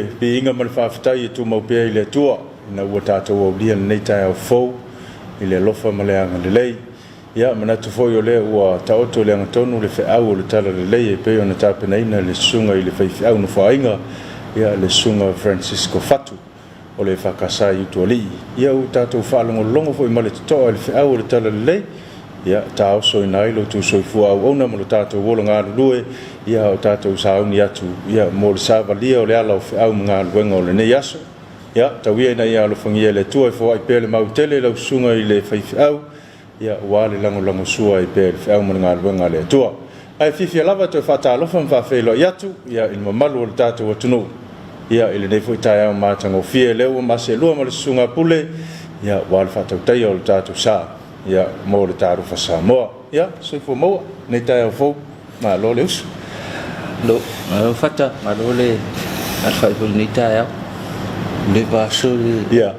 le viiga ma le faafetai e tumau pea i le Atua ina ua tatou aulia lenei taeao fou i le alofa ma le agalelei. Ia, manatu foi o lea ua taoto i le agatonu le feau o le Talalelei e pei ona tapenaina e le Susuga i le Faifeau Nofoaiga, ia, le Susuga Francisco Fatu o le EFKS i Utualii. Ia, ua tatou faalogologo foi ma le totoa i le feau o le Talalelei, ia, taosoina ai lo outou soifua auauna ma lo tatou ola galulue, ia, a o tatou sauni atu, ia, mo le savalia o le ala o feau ma galuega o lenei aso. Ia, tau ia ina ia alofagia e le Atua e foai pea le mau tele i lau susuga i le faifeau, ia, aua le lagolagosua ai pea i le feau ma le galuega a le Atua. Ae fiafia lava e toe faatalofa ma faafeiloai atu, ia, i le mamalu o le tatou atunuu, ia, i lenei foi taeao matagofie, lea ua maseelua ma le susuga a Pule, ia, aua le faatautaia o le tatou sa, ia, mo le Talofa Samoa. Ia, soifua maua lenei taeao fou. Malo le uso. Malo, malo Fata, malo le alafai foi i lenei taeao. Le vaaso le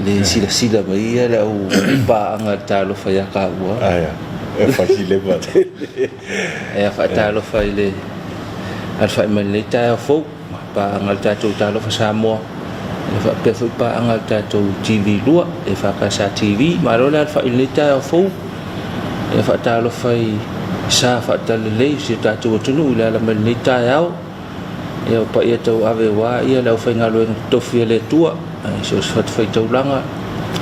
le silasila mai ia le au paaga i le talofa ia taua. Aia, e fasi le tele. E faatalofa i le alafai mai lenei taeao fou, paaga i le tatou Talofa Samoa, e faapea foi paaga i le tatou TV2, e EFKS TV. Malo le alafai i lenei taeao fou. E faatalofa i sa faatalelei o si o tatou atunuu i le ala mai lenei taeao. Ia o paia tauave aua ia le aufaigaluega totofi a le Atua, i so o se fatafaitaulaga,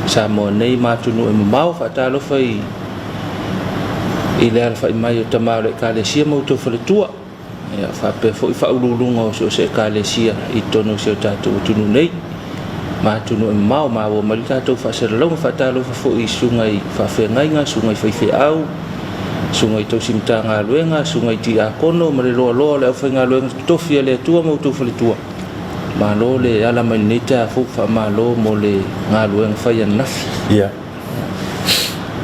Samoa nei ma atunuu e mamao. Faatalofa i le alafai mai o tama o le Ekalesia ma outou faletua, ia faapea foi faauluuluga o so o se Ekalesia i totonu o si o tatou atunuu nei ma atunuu e mamao. Maua mai le tatou faasalalauga. Faatalofa foi i susuga i faafeagaiga, susuga i faifeau, susuga i tausi Matagaluega, susuga i tiakono ma le loaloa o le aufaigaluega totofi a le Atua ma outou faletua. Malo le ala mai lenei taeao fou, faamalo mo le galuega fai ananafi. Ia.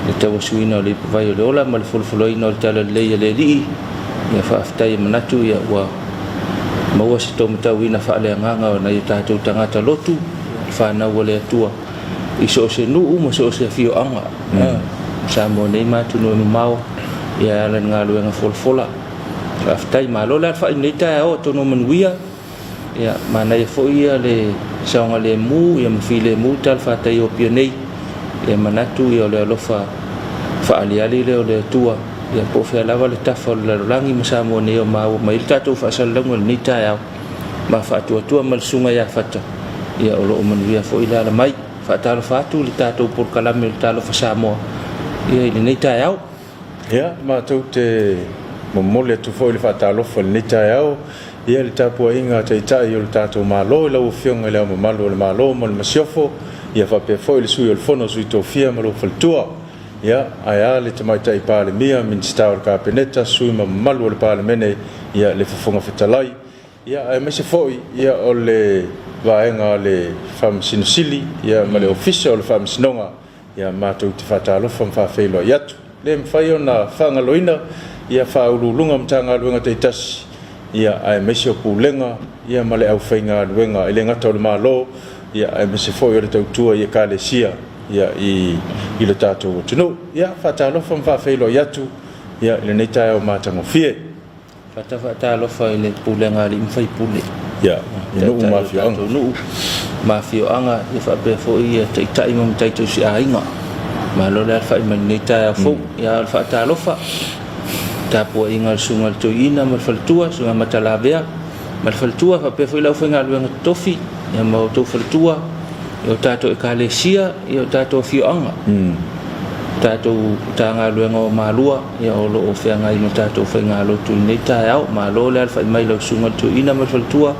Le tauasuina o le ipuvai o le ola ma le folofoloina o le talalelei a le Alii. Ia faafetai e manatu ia ua maua se taumatauina faaleagaga o nai o tatou tagata lotu, le fanau a le Atua i so o se nuu ma so o se afioaga. Samoa nei ma atunuu e mamao, ia e ala i le galuega folafola. Faafetai, malo le alafai i lenei taeao, atonu o manuia. Ia, manaia foi ia le saogalemu ia ma filemu le talafatai o Apia nei. Ia manatu ia o le alofa faaaliali lea o le Atua, ia po o fea lava le tafa o le lalolagi ma Samoa nei o maua mai ai le tatou faasalalauga i lenei taeao. Ma faatuatua ma le Susuga ia Fata, ia o lo o manuia foi le ala mai. Faatalofa atu i le tatou polokalame o le Talofa Samoa ia i lenei taeao. Ia, matou te momoli atu foi le faatalofa i lenei taeao, ia le tapuaiga a Taitai o le tatou Malo i lau Afioga i Le Ao Mamalu o le Malo ma le Masiofo, ia faapea foi le Sui o le Fono a Sui Tofia ma lou faletua. Ia, ae a le Tamaitai Palemia, Minisita o le Kapeneta, sui ma mamalu o le Palemene, ia le Fofoga Fetalai, ia aemaise foi ia o le vaega a le Faamasino Sili, ia ma le Ofisa o le Faamasinoga. Ia matou te faatalofa ma faafeiloai atu. E le mafai ona faagaloina ia Faauluuluga o Matagaluega taitasi, ia aemaise o Pulega ia ma le aufaigaluega e le gata o le Malo, ia aemaise foi o le tautua i Ekalesia ia i le tatou atunuu. Ia faatalofa ma faafeiloai atu ia i lenei taeao matagofie. Fata faatalofa i le pulega a alii ma faipule. Ia, i nuu ma afioaga. Nuu ma afioaga, ia faapea foi ia taitai ma matai tausiaiga. Malo le alafai mai lenei taeao fou. Ia, o le faatalofa, tapuaiga a le susuga i le Toeaina ma le faletua, susuga Matalavea ma le faletua, faapea foi le aufaigaluega totofi, ia ma outou faletua, ia o tatou ekalesia, ia o tatou afioaga, tatou Matagaluega o Malua, ia o lo o feagai ma tatou faigalotu i lenei taeao. Malo le alafai mai lau susuga i le Toeaina ma le faletua,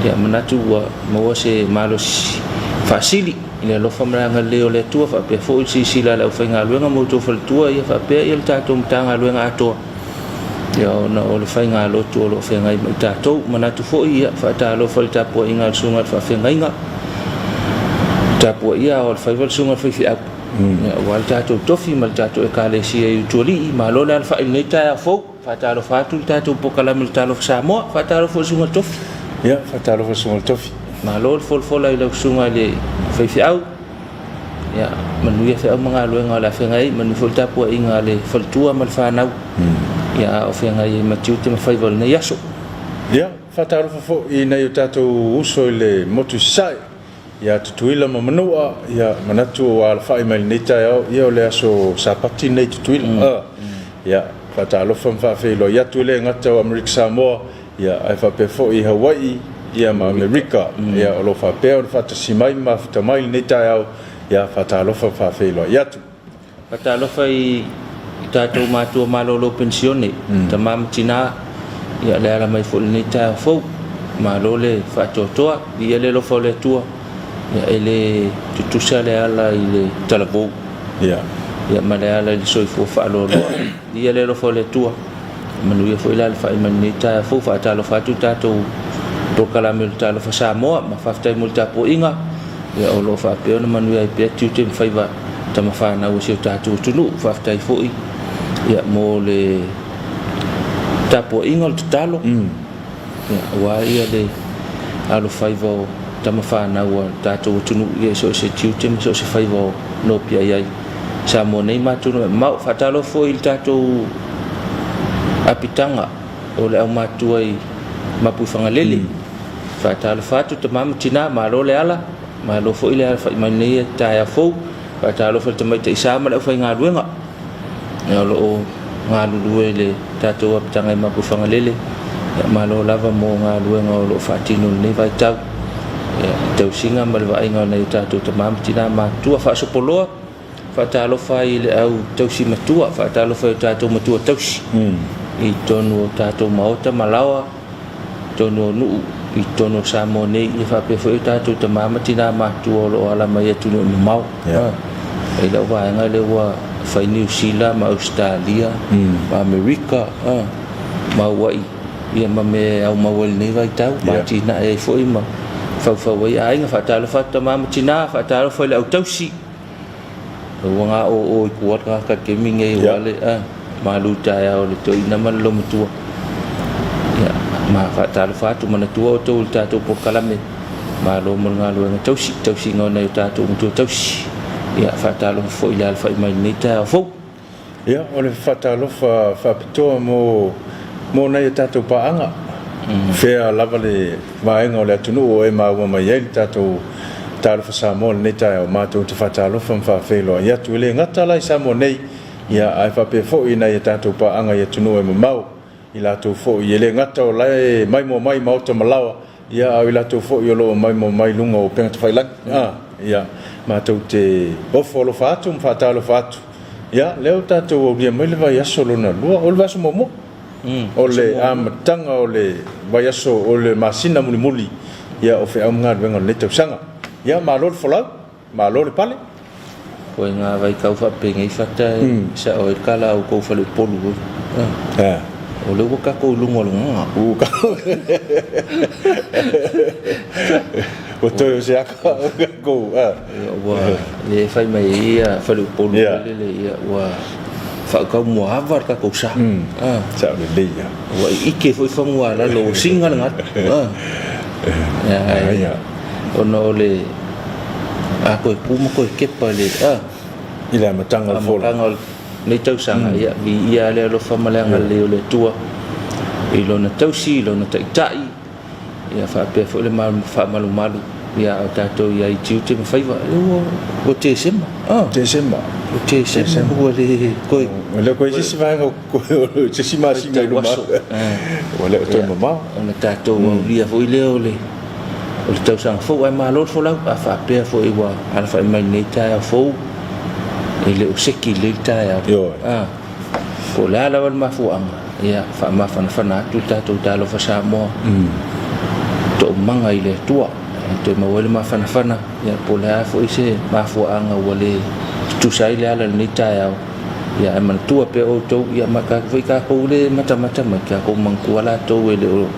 ia manatu ua maua se malosi faasili i le alofa ma le agalelei o le Atua, faapea foi le silasila a le aufaigaluega ma outou faletua, ia faapea ia le tatou Matagaluega atoa, ia ona o le faigalotu o lo o feagai ma i tatou. Manatu foi, ia faatalofa i le tapuaiga a le susuga i le faafeagaiga, tapuaia ao le faiva le susuga i le faifeau, ia, aua le tatou tofi ma le tatou ekalesia i Utualii. Malo le alafai i lenei taeao fou. Faatalofa atu le tatou polokalame o le Talofa Samoa. Faatalofa foi i le susuga i le tofi. Ia, faatalofa i le susuga i le tofi. Malo le folafola i lau susuga i le faifeau. Ia, manuia feau ma galuega o le a feagai ai, manuia foi le tapuaiga a le faletua ma le fanau. Ia, a o feagai ai ma tiute ma faiva o lenei aso. Ia. faatalofa foi i nai o tatou uso i le motu i Sasae, ia Tutuila ma Manua, ia manatu ua alafai mai lenei taeao, ia o le aso Sapati lenei Tutuila. Ia faatalofa ma faafeiloai atu, e le gata o Amerika Samoa, ia ae faapea foi i Hawaii, ia ma Amerika, ia o lo o faapea ona faatasi mai ma mafuta mai lenei taeao, ia faatalofa ma faafeiloai atu. Faatalofa i tatou matua malolo penisione, tama ma tina, ia le ala mai foi i lenei taeao fou. Malo le faatoatoa, viia le alofa o le Atua, ia e le tutusa le ala i le talavou, ia ma le ala i le soifua faaloaloa. Viia le alofa o le Atua, manuia foi le alafai mai lenei taeao fou. Faatalofa atu tatou polokalame o le Talofa Samoa, ma faafetai mo le tapuaiga. Ia o lo o faapea ona manuia ai pea tiute ma faiva tama fanau o si o tatou atunuu. Faafetai foi ia mo le tapuaiga o le tatalo ia aua ia le alofaiva o tama fanau a le tatou atunuu ia i so o se tiute ma so o se faiva o nopiai ai Samoa nei ma atunuu e mamao. Faatalofa foi i le tatou apitaga o le aumatua i Mapuifagalele. Faatalofa atu tama ma tina, malo le ala, malo foi le alafai mai lenei taeao fou. Faatalofa i le tamaitai sa ma le aufaigaluega o lo o galulue i le tatou apitaga i Mapuifagalele. Ia, malo lava mo galuega o lo o faatino i lenei vaitau. Ia, tausiga ma le vaaiga o nai o tatou tama ma tina matutua. Faasopoloa, faatalofa ai i le au tausi matua, faatalofa i o tatou matua tausi i totonu o tatou maota ma laoa, totonu o nuu i totonu o Samoa nei, ia faapea foi o tatou tama ma tina matutua o lo o ala mai atunuu e mamao. I lau vaega lea ua fai Niu Sila ma Ausetalia ma Amerika ma Hawaii, ia ma mea e aumau ai i lenei vaitau, ma atinae ai foi ma faufau ai aiga. Faatalofa atu tama ma tina, faatalofa i le au tausi. Ua ngā o o i kua ka ka kemi ngei wale a malu taeao le toeaina ma le lomatua. Ia, ma faatalofa atu manatua outou i le tatou polokalame. Malo mo le galuega tausi, tausiga o nai o tatou matua tausi. Ia, faatalofa foi i le alafai mai i lenei taeao fou. Ia, o le faatalofa faapitoa mo mo nai a tatou paaga. Fea lava le vaega o le atunuu o e maua mai ai le tatou Talofa Samoa i lenei taeao, matou te faatalofa ma faafeiloai atu. E le gata la i Samoa nei, ia, ae faapea foi i nai a tatou paaga i atunuu e mamao. I latou foi e le gata o la e maimoa mai i maota ma laoa, ia, a o i latou foi o lo o maimoa mai i luga o upega tafailagi. A, ia, matou te ofo alofa atu ma faatalofa atu. Ia, lea ua tatou aulia mai le vaiaso lona lua, o le vaiaso muamua, o le amataga o le vaiaso o le masina mulimuli, ia, o feau ma galuega o lenei tausaga. Ia, malo le folau. Malo le pale. Koe ngā vaitau faapenei fata e sao ai kala au kou faleupolu oi. O lea ua tatou i luga o le gaga. Ua toe o se aka o tatou. Ua le fai mai ai ia faleupolu foi lele ia ua faataumuaava le tatou sa. Sao lelei ia. Ua ike foi fanua a lalo ua siga le galu. Ona o le a toe tu ma toe kepa i le I le amataga o le fola. Amataga o lenei tausaga, ia viia le alofa ma le agalelei o le Atua i Lona tausi, i Lona taitai, ia faapea foi le faamalumalu ia o tatou i ai i tiute ma faiva. Ua ua Tesema. Tesema. Ua Tesema ua le toe. Ua le toe isi vaega o se isi masina i luma. Ua le o toe mamao. Ona tatou aulia foi lea o le o le tausaga fou, ae malo le folau. A faapea foi ua alafai mai lenei taeao fou, e le o seki lelei le taeao. Ioe. Po o le a lava le mafuaaga, ia faamafanafana atu le tatou Talofa Samoa, toomaga i le Atua, e toe maua ai le mafanafana, ia po o le a foi se mafuaaga ua le tutusa ai le ala i lenei taeao. Ia ae manatua pea outou, ia ma tatou foi tatou le matamata mai, tatou manatua latou e le o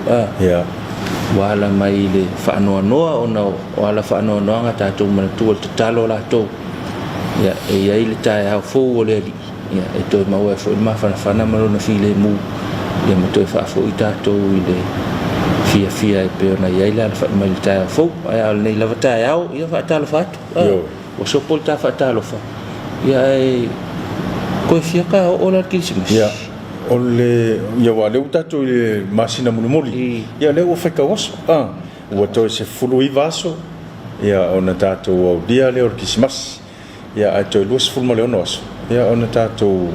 ua ala mai i le faanoanoa ona o ala faanoanoaga tatou manatua le tatalo latou. Ia e i ai le taeao fou o le Alii, ia e toe maua ai foi le mafanafana ma lona filemu, ia ma toe faafoi tatou i le fiafia e pei ona i ai le alafai mai i le taeao fou. Ae a o lenei lava taeao, ia faatalofa atu. Ua sopo le ta faatalofa, ia ae toe fia ta oo la i le Kerisimasi. Ia, O le ia aua o lea ua tatou i le masina mulimuli, ia lea ua faitau aso, a, ua toe 19 aso ia ona tatou aulia lea o le Kerisimasi, ia ae toe 26 aso ia ona tatou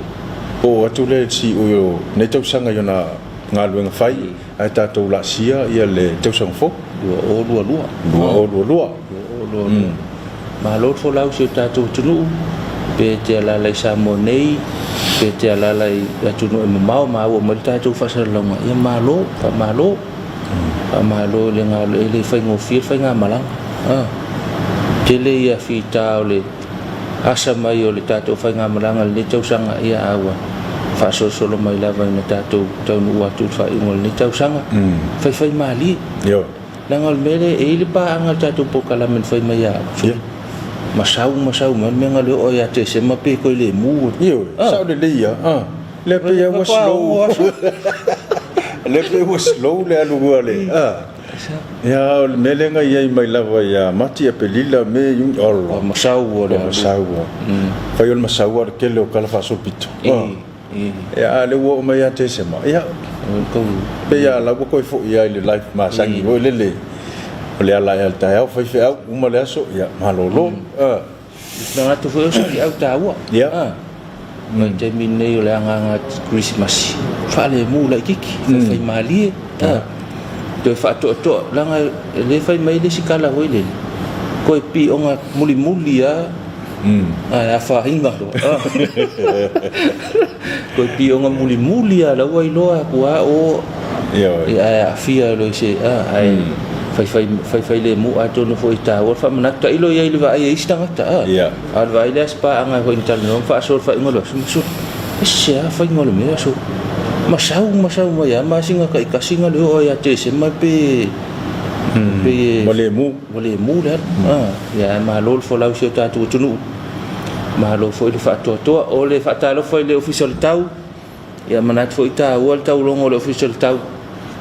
oo atu lea i le siui o lenei tausaga i ona galuega fai, ae tatou laasia ia le tausaga fou. 2022. 2022. 2022. Malo le folau i si o tatou atunuu, pe te alaala i Samoa nei, pe te alaala i atunuu e mamao, maua mai le tatou faasalalauga, ia malo, faamalo. Faamalo i le galulue, e le faigofie le faigamalaga. Ah, tele ia fita o le asa mai o le tatou faigamalaga i lenei tausaga, ia a ua faasolosolo mai lava ina tatou taunuu atu i le faaiuga o lenei tausaga. Faifaimalie. Ioe. Leaga o le mea lea, e i ai le paaga a le tatou polokalame na fai mai ia au, Ia. Masau masau mai le mea na le oo ia Tesema pe toe le mu. Ioe, sao lelei ia. Ah, lea pei ua slow. Lea pei ua slow le alu a le. Ah. Ia, o le mea lea na i ai mai lava ia Mati, Apelila, Me, Iuni, ola. Ua masau ua le alu. Masau ua. Fai o le masau o le tele o tala faasolopito. Ia, a lea ua oo mai ia Tesema, ia, pei lava la ua toe foi lava i le life masani foi lele, o le ala ae lava i le taeao, fai feau, uma le aso, ia, malolo. Manatu foi o se feau taua. Ia. Vaitaimi lenei o le agaga Kerisimasi, faalemu laitiiti, faifaimalie, toe faatoatoa, leaga o lea e fai mai le isi tala foi lele, toe pioga mulimuli lava, ae afaina loa. Toe pioga mulimuli lava, la ua iloa atu lava o ae aafia loa i se, ae faifailemu atonu foi e taua le faamanatu. Tailo i ai i le vaai a isi tagata. A o le vaai lea se paaga foi na talanoa ma faasoa le faaiuga o le aso, ma sole, ese lava faiga o le mea aso. Ma sau ma sau mai lava masina taitasi na le oo ai ia Tesema pe pe ua le mu. Ua le mu le alu. Ia ae malo le folau i si o tatou atunuu. Malo foi le faatoatoa. O le faatalofa i le Ofisa o le Tau, Ia manatu foi taua le taulogo o le Ofisa o le Tau,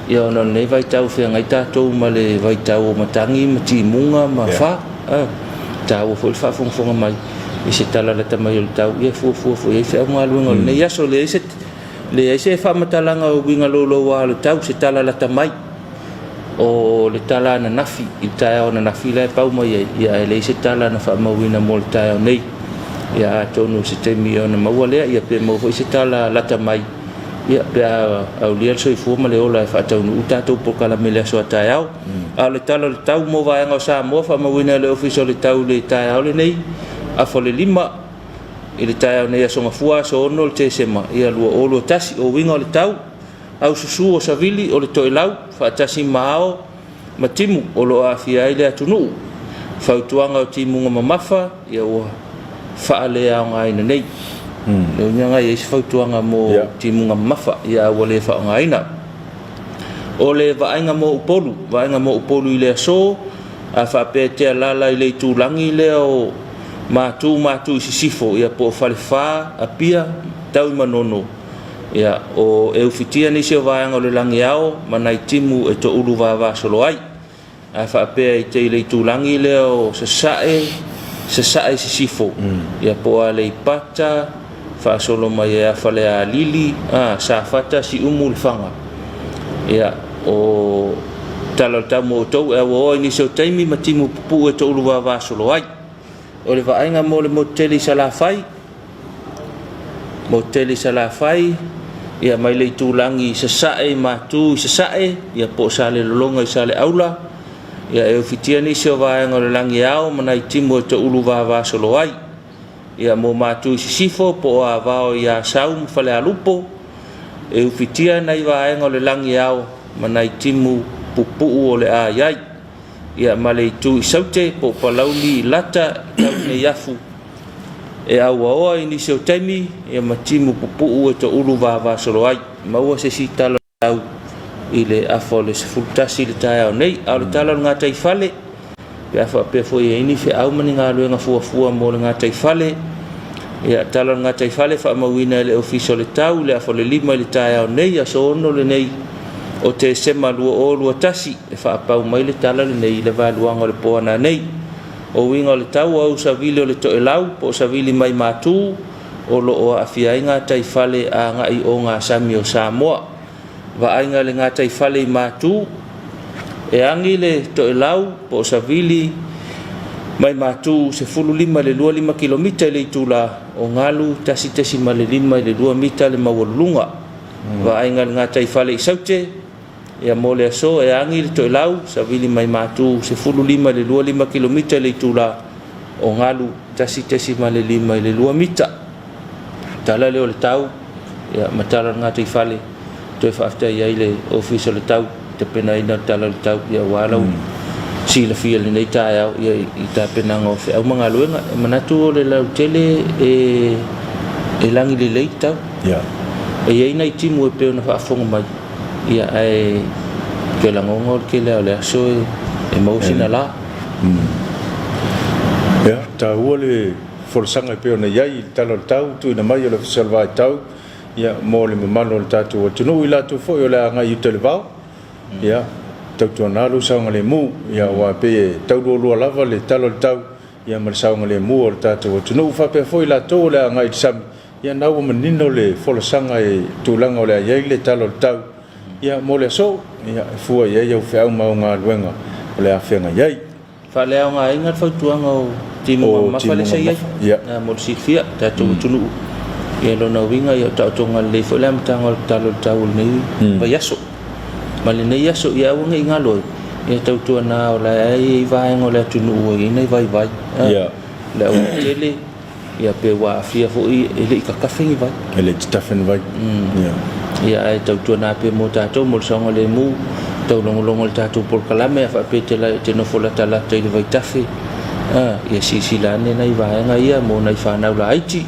ia ona o lenei vaitau feagai tatou ma le vaitau o matagi ma timuga ma fa. Taua foi le faafogafoga mai i se tala lata mai o le tau, ia fuafua foi i ai feau galuega o lenei aso. Leai se, leai se faamatalaga o uiga louloua o le tau, se tala lata mai o le tala ananafi i le taeao ananafi la e pau mai ai, ia ae leai se tala na faamauina mo le taeao nei. Ia atonu o se taimi ona maua lea, ia pe maua foi se tala lata mai, ia pe a aulia le soifua ma le ola e faataunuu tatou polokalame i le aso a taeao. A o le tala o le tau mo vaega o Samoa faamauina e le Ofisa o le Tau i le taeao lenei, afa o le 5 i le taeao nei aso Gafua aso 6 o le Tesema, ia 2021. O uiga o le tau, aususu o savili o le toelau faatasi ma ao ma timu o lo o aafia ai le atunuu. Fautuaga o timuga mamafa, ia ua faaleaogaina nei. Le uiga e i ai se fautuaga mo timuga mamafa, ia a ua le faaaogaina. O le vaaiga mo Upolu, vaaiga mo Upolu i le aso, a faapea e te alaala i le itulagi lea o Matu Matu i Sisifo, ia po o Falefa, Apia, tau i Manono, Ia, o e ufitia nisi o vaega o le lagi ao ma nai timu e toulu vavasolo ai. A faapea i te i le itulagi lea o Sasae, Sasae Sisifo, ia po o Aleipata, faasolo mai e Falealili, a, Safata, Siumu, Lefaga. Ia, o tala o le tau mo outou e auaoa i nisi o taimi ma timu pupuu e toulu vavasolo ai. O le vaaiga mo le motu tele i Salafai, Motu tele i Salafai, ia mai le itulagi i Sasae i Matu i Sasae, ia po o Salelologa i Saleaula, ia e ufitia nisi o vaega o le lagi ao ma nai timu e toulu vavasolo ai. Ia mo Matu i Sisifo po o Avao i Asau ma Falealupo, e ufitia nai vaega o le lagi ao ma nai timu pupuu o le a i ai. Ia ma le itu i Saute po o Palauli i Lata i tau i Neiafu e auaoa i nisi o taimi ia ma timu pupuu e toulu vavasolo ai. Maua se isi tala au i le afa o le 11 i le taeao nei. A o le tala o le gataifale, pe a faapea foi e i ai ni feau ma ni galuega fuafua mo le gataifale, ia tala o le gataifale faamauina e le Ofisa o le Tau i le afa o le 5 i le taeao nei, aso 6 lenei o Tesema 2021, e faapau mai le tala lenei i le vaeluaga o le po ananei. O uiga o le tau au savili o le toelau po o savili mai Matu, o lo o aafia ai gataifale agai ogasami o Samoa. Vaaiga i le gataifale i Matu, e agi le toelau po o savili mai Matu 15 i le 25 kilomita i le itula o galu 1.5 i le 2 mita le maualuluga. Vaaiga i le gataifale i Saute, ia mo le aso e agi le toelau savili mai Matu 15 i le 25 kilomita i le itula o galu 1.5 i le 2 mita. Tala lea o le tau, ia, ma tala o le gataifale, toe faafetai ai le Ofisa o le Tau tapenaina le tala o le tau, ia aua lau silafia i lenei taeao, ia, i tapenaga o feau ma galuega. E manatu o le lautele e lagi lelei tau. E i ai nai timu e pei ona faafofoga mai, ia, ae toe lagona o le tele o le aso e maua sina la. Ia, taua le folasaga e pei ona i ai i le tala o le tau tuuina mai e le Ofisa o le Vaitau, ia, mo le mamalu o le tatou atunuu, i latou foi o le a agai i uta i le vao, ia, tautuana lou saogalemu, ia, aua e pei e taulualua lava le tala o le tau, ia, ma le saogalemu o le tatou atunuu. Faapea foi latou o le a agai i le sami, ia, na ua manino le folasaga i tulaga o le a i ai le tala o le tau, ia, mo le aso, ia, e fua i ai au feau ma au galuega o le a feagai ai. Faaleaogaina le fautuaga o timuga mamafa lea sa i ai. Mo le silafia, tatou atunuu, ia lona uiga, ia o taotoga lelei foi le amataga o le tala o le tau o lenei vaiaso. Ma lenei aso, ia aua ne i galo ai, ia tautuana o la e i ai vaega o le atunuu ua i ai nai vaivai. Le aualatele, ia pe ua aafia foi e le i tatafe ni vai. E le i tatafe ni vai. Ia ae tautuana pea mo tatou mo le saogalemu, taulogologo i le tatou polokalame a faapea te, la, te nofo latalata i le vaitafe. Ia silasila ane nai vaega ia mo nai fanau laiti.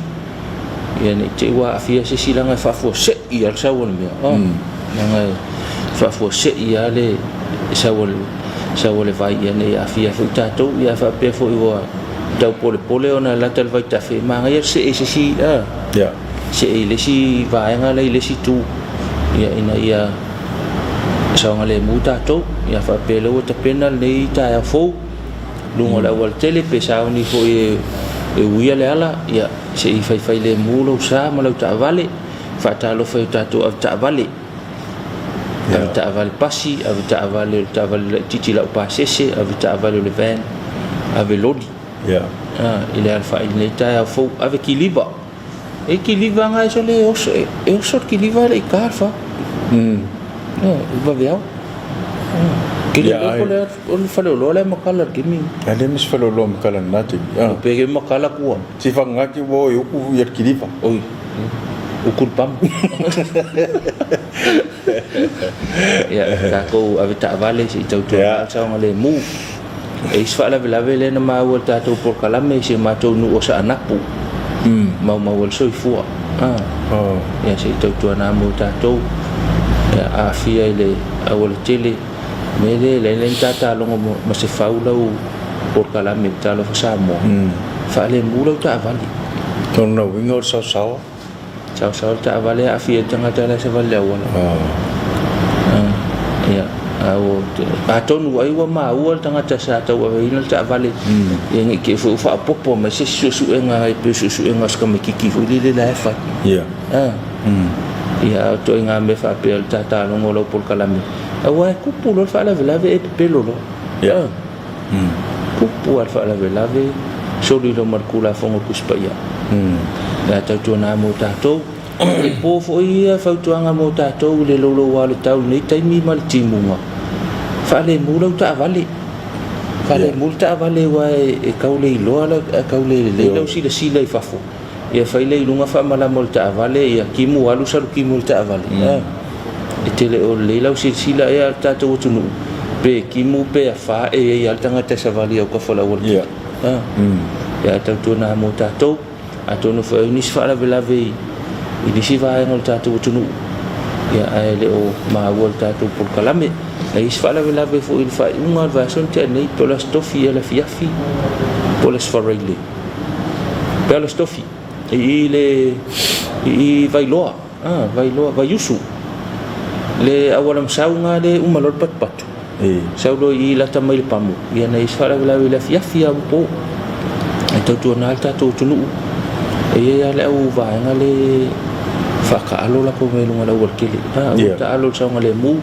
Ia ne i te i ua aafia se isi leaga e faafuasei lava le sau o le mea. Leaga e faafuasei lava le sau o le sau o le vai, ia ne i aafia foi tatou. Ia faapea foi ua tau polepole ona e lata le vaitafe, e manaia le see i se isi, see i le isi vaega la i le isi itu, ia ina ia saogalemu tatou. Ia faapea lea ua tapena lenei taeao fou luga o le aualatele, pe sauni foi e uia le ala, ia se i faifai lemu lou sa ma lau taavale. Faatalofa i o tatou avetaavale, avetaavale pasi, avetaavale o le taavale laitiiti laupasese, avetaavale o le van, ave loli i le alafai i lenei taeao fou, ave kiliva. E kiliva nga e sole oso, e oso le kiliva le i ka le fa. E vaveao. Kili le ko le o le faleoloa le makala le kimi. A le mis faleoloa makala na te. O pe ke makala kua. Si whangaki wo e uku ia kiliva. Oi. Uku le pamu. Ia, tatou ave taavale se i tautua saoga le mu. E isi faalavelave lea na maua i le tatou polokalame i si o matou nuu o Saanapu. Maumau ai le soifua. Ia se i tautuana mo tatou. Ia, aafia i le aualatele. Mea lea, leai leai ni tatalogo ma se fau lau polokalame i le Talofa Samoa. Faalemu lau taavale. Lona uiga o le saosaoa. Saosaoa le taavale aafia i le tagata la e savali le auala. Ia, atonu ai ua maua le tagata sa tauaveina le taavale, ia ne i te i foi ua faaopoopo mai se isi suesuega e pei o suesuega o se tamaitiiti foi lele la e fai. Ia, a o ituaiga mea faapea o le tatalogo o lau polokalame, aua e tupu loa le faalavelave e pepelo loa. Tupu lava le faalavelave, soli loa ma le Tulafono Tusi Paia. Ia tautuana mo tatou. E po foi ia fautuaga mo tatou i le louloua o le tau i lenei taimi ma le timuga. Faalemu lau taavale. Faalemu le taavale aua e tau le iloa, e tau le lelei lau silasila i fafo. Ia fai lea i luga faamalama o le taavale, ia timu alu salu timu i le taavale. E te le o lelei lau silasila ea le tatou atunuu, pe timu pe afa e i ai lava le tagata e savali i autafa o le aualatele. Ia ae tautuana mo tatou, atonu foi o nisi faalavelave i nisi vaega o le tatou atunuu, ia ae le o maua i le tatou polokalame. Na i ai isi faalavelave foi i le faaiuga o le vaiaso na tea nei, pe o le Aso Tofi ea le afiafi, po o le Aso Faraile. Pe o le Aso Tofi, i le i Vailoa, Vailoa, Vaiusu, le auala masau na le uma loa le patupatu. Sau loa i lata mai le pamu, ia na i ai se faalavelave i le afiafi lava ua po. Ae tautuana le tatou atunuu, E i ai lava le au vaega le faataalo latou mea i luga o le aualatele. A, ua taalo i le saogalemu,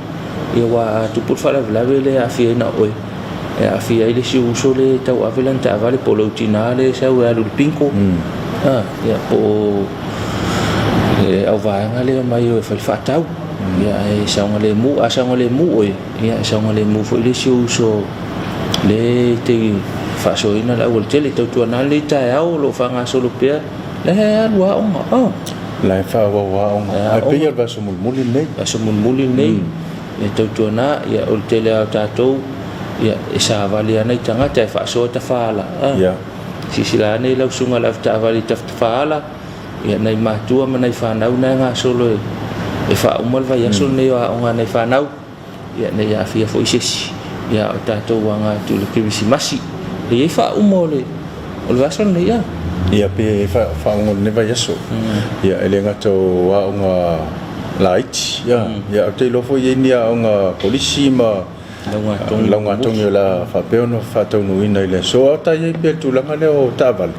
ia aua a tupu le faalavelave lea e aafia ai na o oe, e aafia ai le isi ou uso lea e tauave lana taavale po o lou tina lea e sau e alu i le bingo, a, ia po o le au vaega lea e omai e o e fai le faatau. Ia ae saogalemu, a saogalemu oe, ia e saogalemu foi le isi ou uso lea e te faasoaina le aualatele. Tautuana lenei taeao o lo o faagasolo pea, la e alu aoga. Oh. La e faaauau aoga. Ae pei o le vaiaso mulimuli lenei. Vaiaso mulimuli lenei. Ia tautuana, ia o le tele lava o tatou, ia e savali lava nai tagata e faasoa tafaala. Ah. Yeah. Silasila ane lau susuga i le avetaavale i tafaala, ia nai matua ma nai fanau na e gasolo e faauma le vaiaso lenei o aoga a nai fanau. Ia ne i aafia foi se isi, ia o tatou aga atu i le Kerisimasi. E i ai faauma o le o le vaiaso lenei a? Ia pe faauma o lenei vaiaso. Ia e le gata o aoga laiti, ia, ia ou te iloa foi e i ai ni aoga kolisi ma laugatogi o le a faapea ona faataunuuina i le aso. A o ta i ai pea i le tulaga lea o taavale,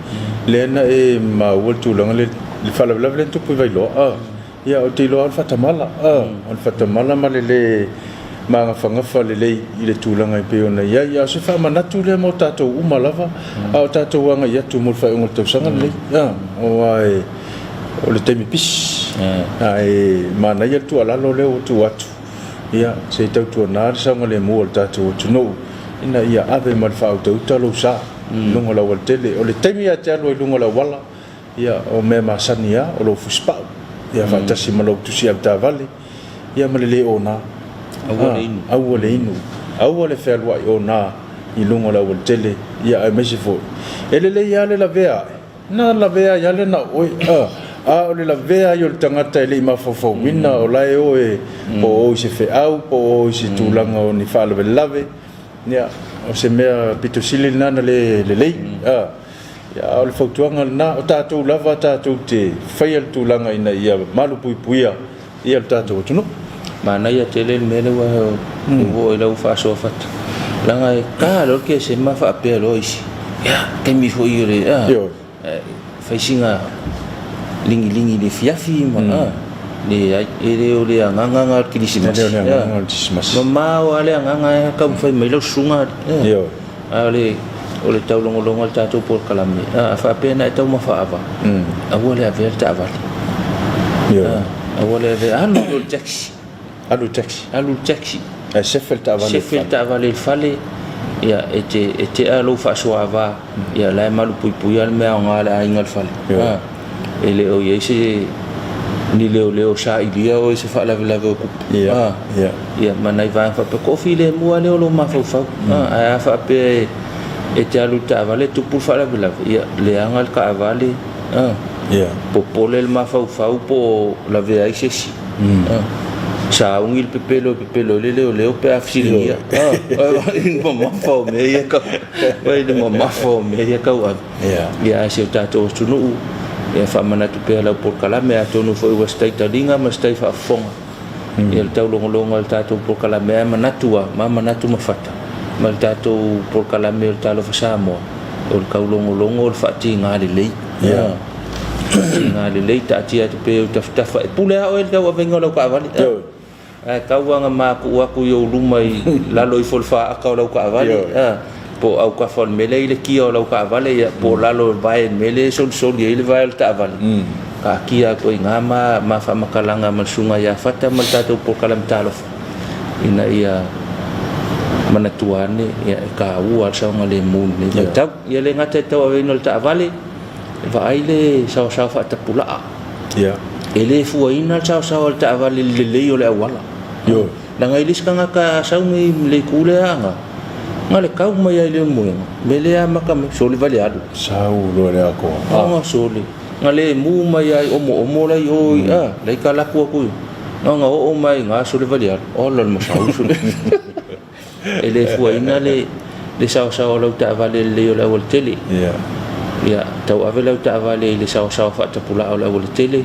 lea na e maua le tulaga lea, le faalavelave lea na tupu i Vailoa, a. Ia, ou te iloa lava o le faatamala, o le faatamala ma le lē magafagafa lelei i le tulaga e pei ona i ai. A o se faamanatu lea mo tatou uma lava, a o tatou agai atu mo le faaiuga o le tausaga lenei, aua o le taimi pisi, ae manaia le tuualalo lea ua tuu atu, ia, se i tautuana le saogalemu o le tatou atunuu ina ia ave ma le faautauta lou sa i luga o le aualatele. O le taimi lava e te alu ai i luga o le auala, Ia, o mea masani lava, o lou fusipau, ia faatasi ma lou tusi avetaavale, ia ma le le ona. Aua le inu. Aua le inu. Aua le fealuai ona i luga o le aualatele, ia aemaise foi, e lelei lava le lavea ae, na lavea ai lava le na o oe, a, a o le lavea ai o le tagata e le i mafaufauina, o la e o e, po o o i se feau, po o o i se tulaga o ni faalavelave, ia, o se mea pito sili lena na le lelei, a. Ia, a o le fautuaga lena, o tatou lava tatou te faia le tulaga ina ia malupuipuia ia le tatou atunuu. Manaia tele le mea lea ua oo i lau faasoa fata. Leaga e ta loa le kesema faapea loa isi, ia, taimi foi o le, a, fai sina ligiligi i le afiafi ma, a, leai, e le o le agaga lena o le Kerisimasi. E le o le agaga lena o le Kerisimasi. Mamao lava le agaga e taumafai mai lau susuga, Ioe. A o le o le taulogologo a le tatou polokalame, a faapea na e taumafa ava, aua le avea le taavale. Ioe. Aua le avea, alu i le taxi. Alu i le taxi. Alu i le taxi. Ae sefe le taavale i le fale. Sefe le taavale i le fale, ia, e te, e tea lou faasoava, ia, la e malupuipuia le mea aoga a le aiga i le fale. Ioe. E le o i ai se ni leoleo sailia oe i se faalavelave o tupu. Ia, ia. Ia, ma nai vaega faapea, toafilemu lava lea o lou mafaufau. Ae a faapea e te alu i le taavale tupu le faalavelave, ia, leaga le taavale, Ia. Popole le mafaufau po o lavea ai se isi. Sauni le pepelo e pepelo ai le leoleo pe a fesiligia. I le mamafa o mea ia tau, i le mamafa o mea ia tauave. Ia, ae si o tatou atunuu, ia faamanatu pea lau polokalame, atonu foi ua se tai taliga ma se tai faafofoga. Ia le taulogologo a le tatou polokalame, ae manatu lava, ma manatu ma fata, ma le tatou polokalame o le Talofa Samoa, o le taulogologo o le faatiga lelei. Faatiga lelei, taatia atu pea i ou tafatafa, e pule lava oe i le tauavega o lau taavale. Ae tau lava ina matuu atu i ou luma i lalo ifo o le faata o lau taavale, po o autafa o le mea lea i le kia o lau taavale, ia, po o lalo o le vae i le mea lea e solisoli ai le vae o le taavale, taatia atu ai i ina ma ma faamatalaga ma le susuga ia Fata ma le tatou polokalame talofa, ina ia manatua ane, ia, e taua le saogalemu i lenei vaitau. Ia le gata i le tauaveina o le taavale, vaai le saoasao faatapulaa. E le fuaina le saoasao a le taavale i le lelei o le auala. Leaga e le isi tagata a sau nei i le itu lea aga, na le tau mai lava i le moega, mea lea amata mai, sole vale alu. Sau loa i le atoa. Aga sole. Na le mu mai lava i omoomo la i o i, a, la i talaatu atu i, na ona oo mai i ina sole vale alu. Ola le masau sole. E le fuaina le le saoasao o lau taavale i le lelei o le aualatele. Ia, tauave lau taavale i le saoasao faatapulaa o le aualatele,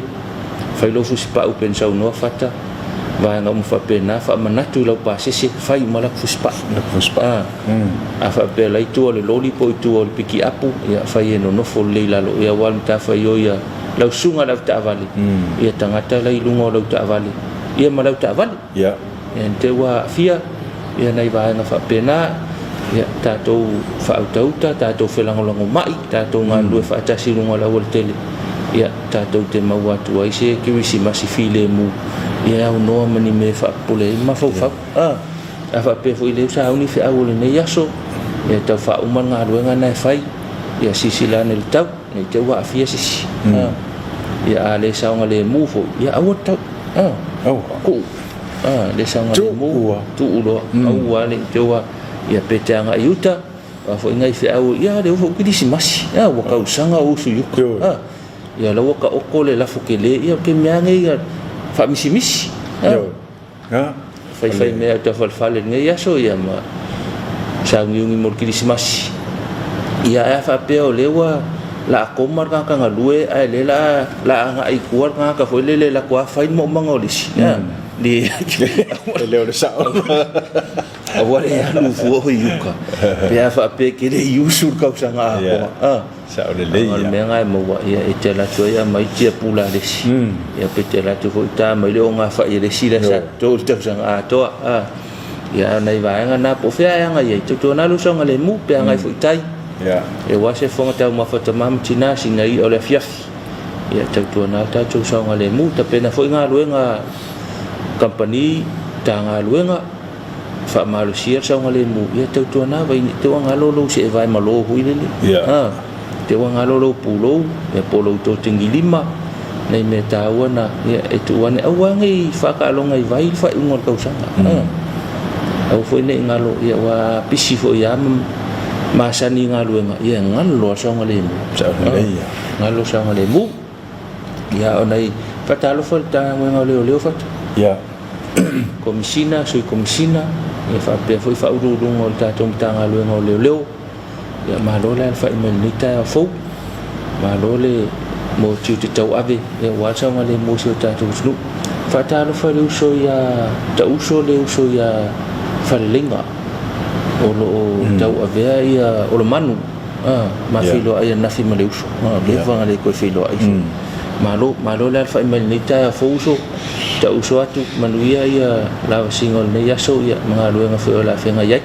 fai lou fusipau pei ona saunoa Fata, vaega uma faapena, faamanatu i lau pasese, fai uma laku fusipau. A faapea la i tua o le loli po o i tua o le pikiapu, ia fai e nonofo lelei i lalo, ia aua le matafaioi a lau susuga i le avetaavale, ia tagata la i luga o lau taavale, ia ma lau taavale. Ia. Ia ne i te i ua aafia ia nai vaega faapena, ia tatou faautauta, tatou felagolagomai, tatou galulue faatasi i luga o le aualatele, ia tatou te maua atu ai se kerisimasi filemu, ia e aunoa ma ni mea e faapupule ai le mafaufau. A, a faapea foi lea ua sauni feau o lenei aso, ia tau faauma le galuega lena e fai, ia silasila ane i le tau, ne i te i ua aafia se isi. A, ia a le saogalemu foi, ia aua le tau. A, Aua. tuu. A, le saogalemu, tuu loa, aua ne i te i ua, ia pe te agai i uta, o a foi nai feau, ia lea ua foi kerisimasi, a, ua tausaga o usu i uta. A, ia la ua taoto le lafo tele, ia o le taimi lava lenei ia faamisimisi. A, faifai mea i uta i lenei aso, ia ma sauniuni mo le kerisimasi. Ia ae a faapea o lea ua la koma le tagata galue ae lea la la agai i tua le tagata foi lele latou a fai le maumaga o le isi. Le E le o le sao. Aua le alu fua i uka pe a faapea e te le i usu le tausaga atoa. Yeah. Sao lelei. O le mea lena e maua, ia e te alu atu ai aumai tiapula a le isi. Ia pe te alu atu foi ta mai le ogafai a le isi lea sa toto i le tausaga atoa. Ia a o nai vaega na po o fea e agai ai, tautuana lou saogalemu pe agai foi i tai. Ia aua se fofoga taumafa o tama ma tina sina i'a o le afiafi. Ia tautuana le tatou saogalemu, tapena foi galuega a kamupani, Matagaluega, faamalosia le saogalemu, ia tautuana vai ne i te i ua galo lou seevae malo foi lele. Te i ua galo lou pulou, ia po o lou totegilima, nai mea taua na, ia e tuu ane, aua ne i faataaloga i vai le faaiuga o le tausaga. Aua foi ne i galo, ia ua pisi foi lava ma masani i galuega, ia e galo lava le saogalemu. Galo le saogalemu. Ia o nai faatalofa i le Matagaluega o Leoleo fata. Ia. Komisina, Sui Komisina, ia faapea foi Faauluuluga o le tatou Matagaluega o Leoleo. Ia malo le alafai mai i lenei taeao fou. Malo le mo tiute tauave ia aua le saogalemu o si o tatou atunuu. Faatalofa i le uso ia Tauso, le uso ia Faleleiga o lo o tauavea ia Olomanu. Ma feiloai ananafi ma le uso. Leva ona le toe feiloai. Malo, malo le alafai mai lenei taeao fou uso. Tauso atu, manuia ia lavasiga o lenei aso ia ma galuega foi o le a feagai ai.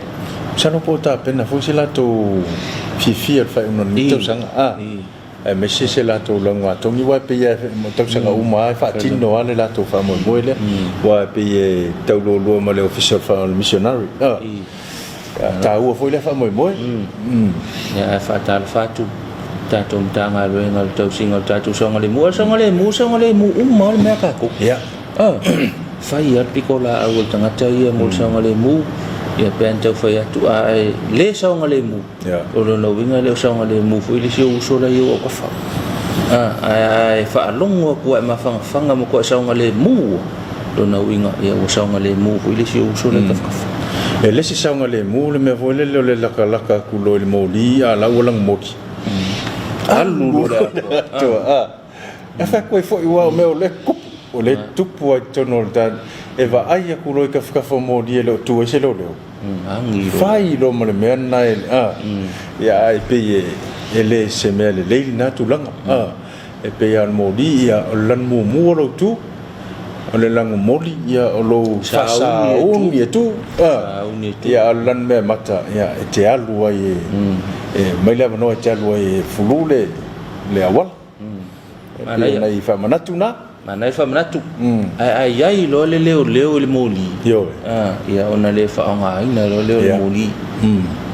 Masalo po o tapena foi se latou fiafia i le faaiuga o lenei tausaga, aemaise se latou laugatogi, aua e pei o tausaga uma lava e faatino lava le latou faamoemoe lea, aua e pei e taulualua ma le Ofisa o le Missionary. Taua foi lea faamoemoe. Ia, ae faatalofa atu tatou Matagaluega o le tausiga o le tatou saogalemu. O le saogalemu, saogalemu uma lava le mea a tatou. Ia. Fai lava le pitolaau a le tagata ia mo le saogalemu, ia pe ana tau fai atu, a e le saogalemu, o lona uiga e le o saogalemu foi le isi ou uso la e i ou autafa. Ae a e faalogo atu ua e mafanafana ma ua e saogalemu, lona uiga ia ua saogalemu foi le isi ou uso la e tafatafa. E le se saogalemu le mea foi lele o le lakalaka atu loa i le moli a la ua lagomoli. Alu loa le atoa. E fai atu ai foi aua o mea o lea e tupu, o lea e tupu lava i totonu o le ta, e vaai atu loa i tafatafa o moli e le o tu ai se leoleo. Fai loa ma le mea lena e, ia ae pei e le se mea lelei lena tulaga. E pei lava o le moli, ia, o le lanu mumu o lou tu, o le lanu moli, ia, o lou faasauni e tu, ia, a o le lanu meamata, ia, e te alu ai e, mai le avanoa e te alu ai e fulu le auala. E pei o nai faamanatu na. Manaia faamanatu. Ae a i ai loa le leoleo i le moli, ia ona le faaaogaina loa lea o le moli.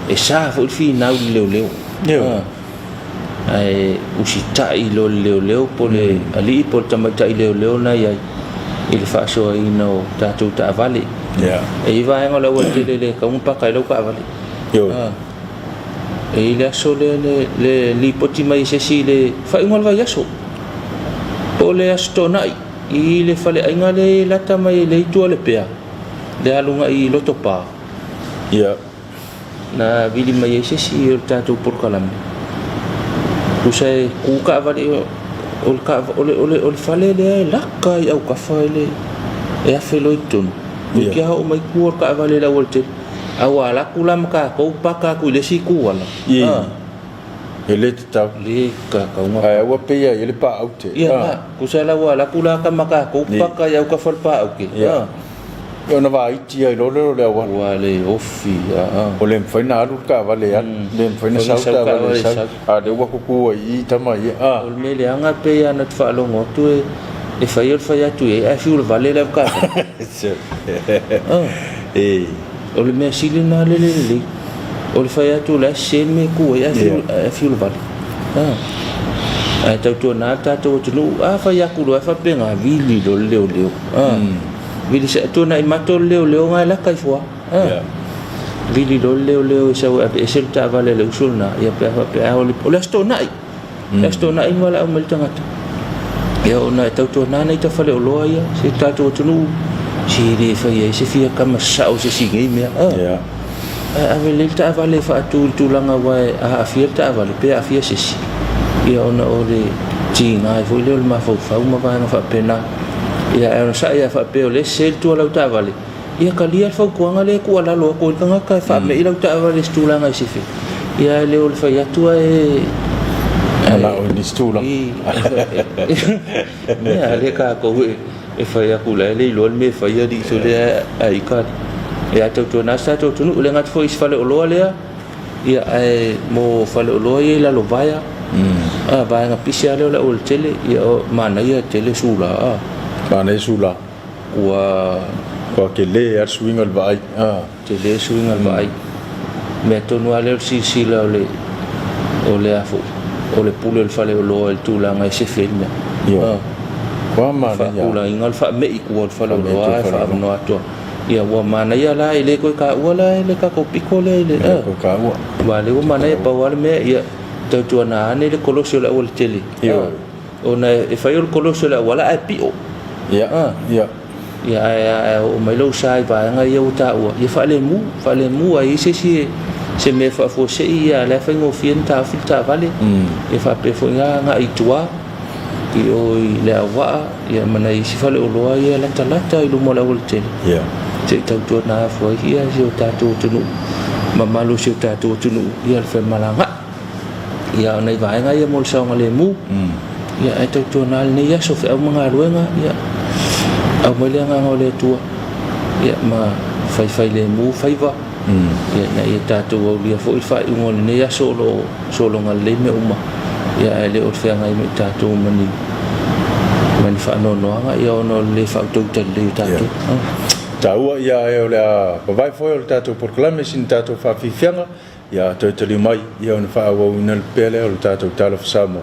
E sa foi le finau i le leoleo. Ae usitai loa le leoleo po o le alii po o le tamaitai leoleo na i ai i le faasoaina o tatou taavale. E i ai vaega o le aualatele e le tatau ona paka ai lau taavale. E i ai le aso lea le lipoti mai e se isi i le faaiuga o le vaiaso, po o le Aso Toonai i le faleaiga lea e lata mai e le itu o Lepea, le aluga i Lotopa. Na vili mai ai se isi o le tatou polokalame, tusa e tu taavale, o le fale lea e laka i autafa i le e afe loa i totonu. Toeitiiti lava oo mai tua le taavale i le aualatele. A ua alu atu la ma tatou paka atu i le isi itu ala. E lē tatau. Le kakauga. Ae aua pei ai le paaute. Ia na kusa la ua la kula ka maka ko paka ia ka fal paauke. Ia. Ona vaiti ai loa lea o le auala. Ua le ofi a. O le mafai na alu le taavale e alu, le mafai na sau taavale e sau. A lea ua kuku ai i tama ia. O le mea leaga pei lava ona te faalogo atu e fai o le fai atu i ai ae fiu le vale le avetaavale. O le mea sili lena le le lelei. O le fai atu o le a sese le mea e tu ai ae fiu le vale. Ae tautuana le tatou atunuu, a fai atu loa e faapena, vili loa le leoleo. Vili tuanai mato le leoleo na e lata ifo lava. Vili loa le leoleo e sau e aveese le taavale a le uso lena, ia pe a faapea, o le Aso Toonai. Le Aso Toonai na valaau mai le tagata. Ia ona e tautuana nai ta faleoloa ia, si o tatou atunuu, se le fai ai se fia kama sao se isi nei mea. Ae ave lelei le taavale e faatu i le tulaga aua e aafia le taavale pe aafia se isi, ia ona o le tiga ai foi lea o le mafaufau ma vaega faapena. Ia ae onosai a faapea o lea e sese le tua o lau taavale, ia talia le fautuaga lea e tuualalo atu ai le tagata e faamei lau taavale i se tulaga e sefe. Ia ae le o le fai atu ae manao i nisi tulaga. Ia lea tatou e fai atu la e le iloa le mea e fai alii sole ae ita alii. Ia tautuana se tatou atunuu, le gata foi i se faleoloa lea, ia ae mo faleoloa ia i Lalovaea, a vaega pisi lava lea o le aualatele, ia manaia tele sula a. Manaia sula. Ua Ua tele lava le suiga o le vaai. Tele le suiga o le vaai. Mea tonu lava lea o le silasila o le o le a foi o le pule o le faleoloa i le tulaga e sefe ai le mea. Ia. Ua manaia. Faatulagaina le faamei i tua o le faleoloa ae faaavanoa atu. Ia ua manaia la e le toe taua la le tatou pito lea i le. E le toe taua. Aua o lea ua manaia pau lava le mea ia tautuana ane le kolosi o le aualatele. Ioe. Ona e fai o le kolosi o le auala ae pio. Ia. Ia. Ia ae ae oo mai lou sa i vaega ia ua taua, ia faalemu, faalemu a i ai se isi se mea e faafuasei ia la e faigofie ona taofi le taavale. Ia faapea foi na agai i tua i o i Leauvaa ia ma nai isi faleoloa ia e latalata i luma o le aualatele. Ia. Se i tautuana afu ai ia si o tatou atunuu, mamalu o si o tatou atunuu ia le femalagaai. Ia o nai vaega ia mo le saogalemu. Ia ae tautuana lenei aso feau ma galuega, ia aumai le agaga o le Atua, ia ma faifailemu faiva, ia ina ia tatou aulia foi le faaiuga o lenei aso o lo o sologa lelei mea uma, ia ae le o le feagai ma i tatou ma ni ma ni faanoanoaga, ia ona o le le faautauta lelei o tatou. Taua ia ae o le a vavae foi o le tatou polokalame sina tatou faafiafiaga. Ia toe taliu mai ia ona faaauauina pea lea o le tatou Talofa Samoa.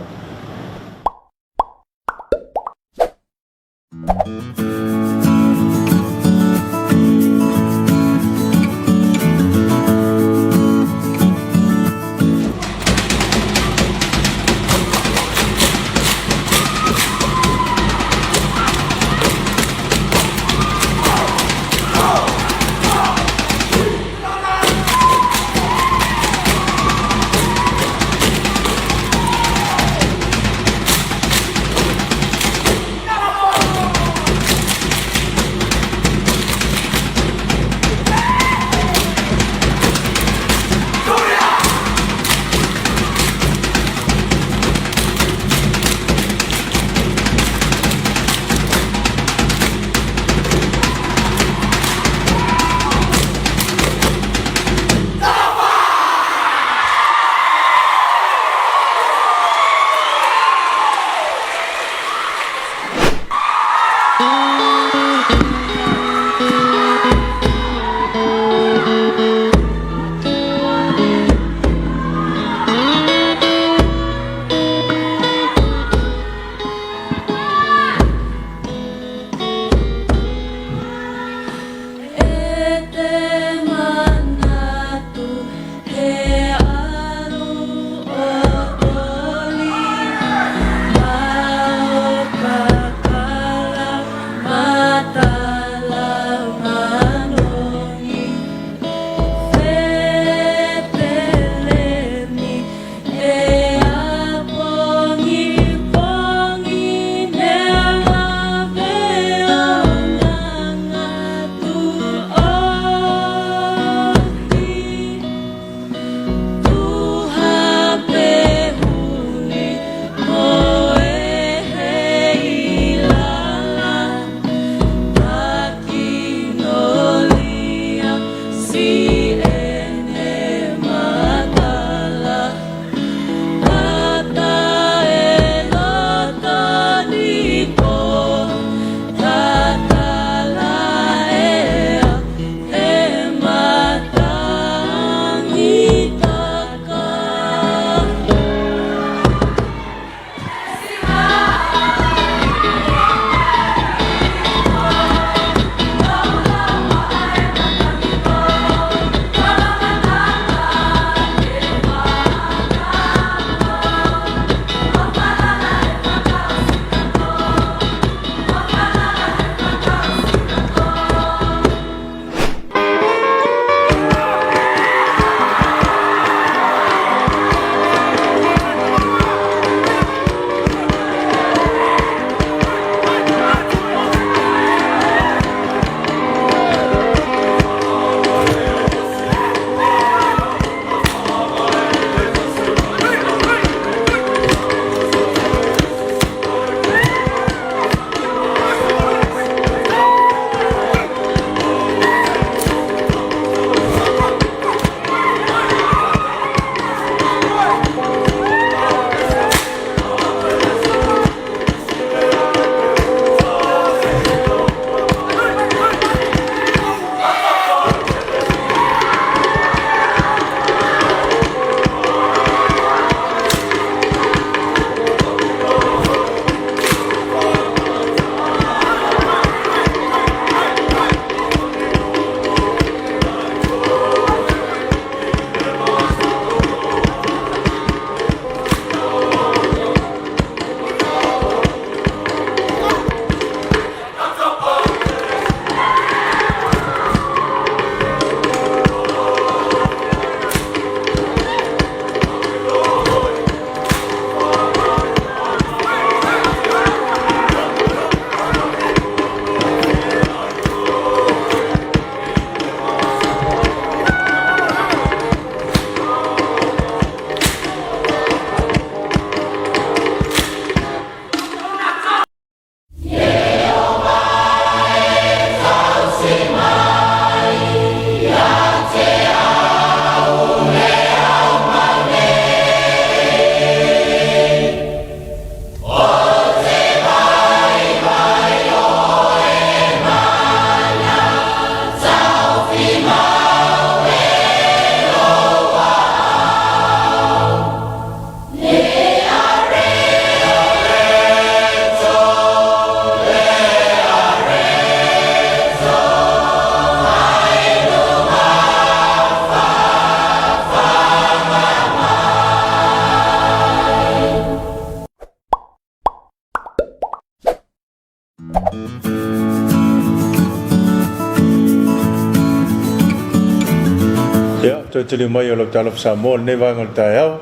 Ia, toe taliu mai o lau talofa Samoa i lenei vaega o le taeao.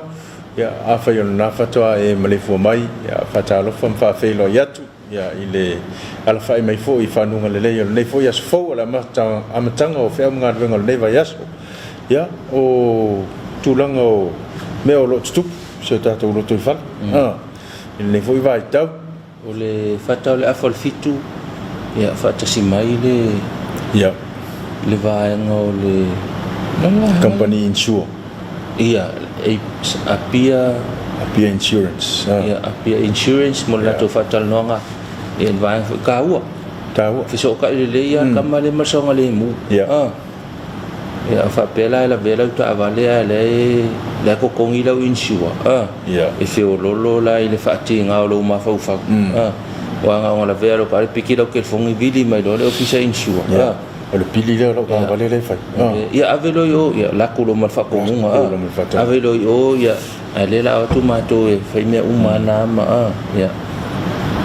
Ia, afai o lena faatoa e maleifua mai, ia, faatalofa ma faafeiloai atu, ia, i le alafai mai foi i fanuga lelei o lenei foi aso fou o le amataga o feau ma galuega o lenei vaiaso. Ia, o tulaga o mea o lo o tutupu i si o tatou lotoifale, i lenei foi vaitau. O le fata o le afa o le fitu, ia faatasi mai le Ia. le vaega o le Company Insure. Ia, Apia Apia Insurance. Ia, Apia Insurance mo le latou faatalanoaga, ia le vaega foi taua. Taua. Fesootai lelei lava le tama lea ma le saogalemu. Ia. Ia, a faapea la e lavea lau taavale ae la e la e totogi lau insure, a, Ia. E feololo la i le faatiga o lou mafaufau, a, aua na ona lavea lau taavale, piki lau telefoni, vili mai loa le ofisa insure, a. O le pili lea o lau taavale lea e fai. Ia, ave loa i o, ia, lako loa ma le faatonuga, Lako loa ma le faatonuga. Ave loa i o, ia, ae lea la o atu matou e fai mea uma na ma, a, ia,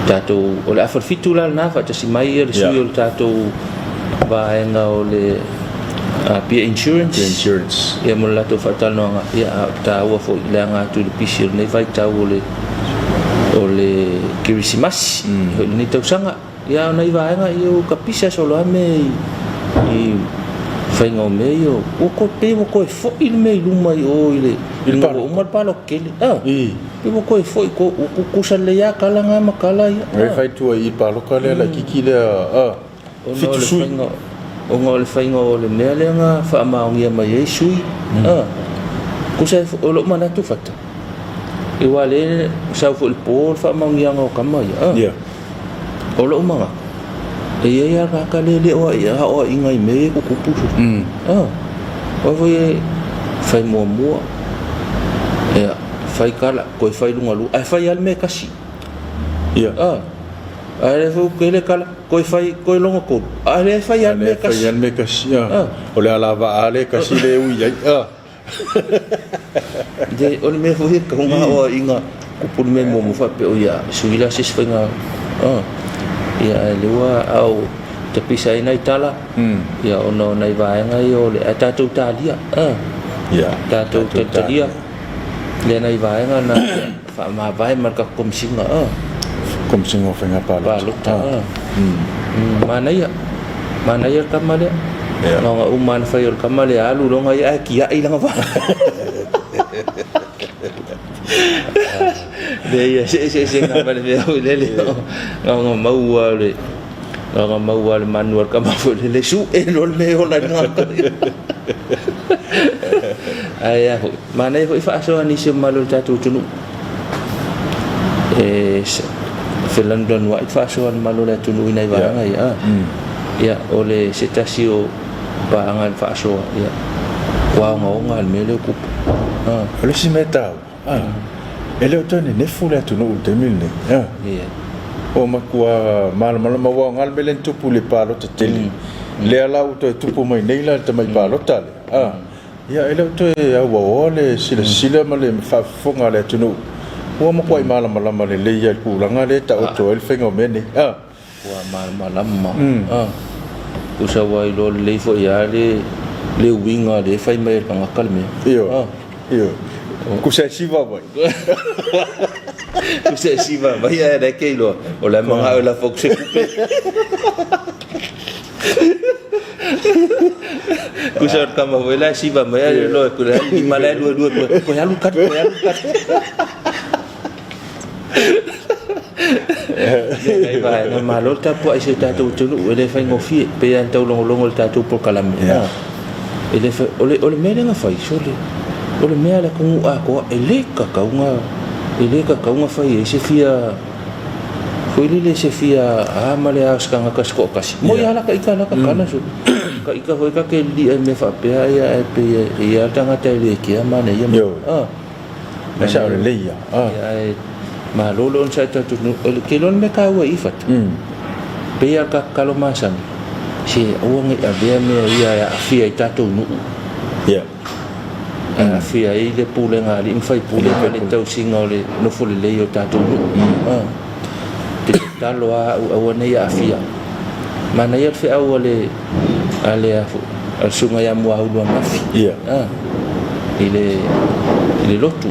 tatou, o le afa o le fitu la lena, faatasi mai ia le sui o le tatou vaega o le Apia Insurance. Apia Insurance. Ia mo le latou faatalanoaga, ia, a o taua foi le aga atu i le pisi o lenei vaitau o le Kerisimasi, foi lenei tausaga. Ia, o nai vaega ia ua tapisa solo lava mea i faiga o mea ia, ua toe pei ua toe foi le mea i luma i o i le ina ua uma le palota tele. Ah, pei ua toe foi, ua tutusa lelei lava tala na ma tala ia. E fai tua i palota lea laitiiti lea, ah, fitu sui. Ona o le faiga o le mea lea na faamaonia mai ai sui. Ah, tusa o lou manatu fata, aua lea sau foi i le po le faamaoniaga o tama ia. Ah. Ia. O lou manatu, e i ai lava tagata lea e le o aoaiga i mea ia e tutupu. Ah, o foi e fai muamua, ia, fai tala, toe fai luga lua, ae fai lava le mea e tasi. Ia. Ah, ae le foi tele tala, toe fai, toe lona tolu, ae le fai lava le mea e Fai tasi. lava le mea e tasi. Ah. Ah. O le alavaa lea e tasi le ui ai. Ah. O le mea foi e tatau ona aoaiga tupu le mea muamua faapea, oi ia, sui la se isi faiga, ah. Ia, ae lea ua au tapisa ai nai tala, ia, ona o nai vaega ia o le, ae tatou talia, ah. Ia. Tatou talitalia lea nai vaega na faamavae ma le tatou komisiga, ah. Komisiga o Faiga Palota. Palota, ah. Manaia, manaia le tama lea. Ia. Na ona uma lava na fai o le tama lea alu loga ia ae tiai lana vaa. Leai, e eseesega ma le mea foi lele, na ona maua le na ona maua le manu a le tama foi lele, sue loa le mea e ola ai le tagata. Ae a foi, manaia foi faasoa nisi o mamalu o le tatou atunuu. E felanulanuai faasoa le mamalu o le atunuu i nai vaega ia. Ia, o le se tasi o paaga i le faasoa, ia, ua ogaoga le mea lea ua tupu. O le isi mea taua, e le o toe nenefu le atunuu i le taimi lenei. Ia. Ua matua malamalama, aua o le mea lea na tupu i le palota tele, lea la ua toe tupu mai nei la le tamai palota lea. Ia, e le o toe auaoa le silasila ma le faafofoga a le atunuu, ua matuai malamalama lelei lava i le tulaga lea e taoto ai le faiga o mea nei. Ua malamalama. Tusa ua iloa lelei foi lava le uiga lea e fai mai e le tagata le mea. Ioe, ioe. Tusa e siva mai. Tusa e siva mai ae la e te iloa, o la e manao e lafo atu se tupe. Tusa o le tama foi la e siva mai ae iloa e le lima la e lua lua toe, toe alu kati, toe alu kati. Ia nai vaega, malo le tapuai i si o tatou atunuu, e le faigofie, e pei lava ona taulogologo i le tatou polokalame. E le fai, o le mea lea na fai, sole, o le mea a le atunuu atoa, e le tatau ona, e le tatau ona fai ai se fia, foi lele se fia a ma le a o se tagata se toatasi. Moi lava la ta ita la ta tala sole. Ta ita foi ta te lilia i mea faapea ia ae pei e i ai lava le tagata e le kea manaia mea. Ioe. E sao lelei ia. Ia ae malo le onosai tatou atunuu. O le ke iloa le mea taua i fata. Pei lava o le ta tatalo masani, se aua ne i avea mea ia e aafia ai tatou nuu. Ia. E aafia ai le pulega a alii ma faipule ma le tausiga o le nofo lelei o tatou nuu. Te tatalo lava au aua ne i aafia. Manaia le feau a le a le a le Susuga ia Muaulu ananafi. Ia. A, i le, i le lotu.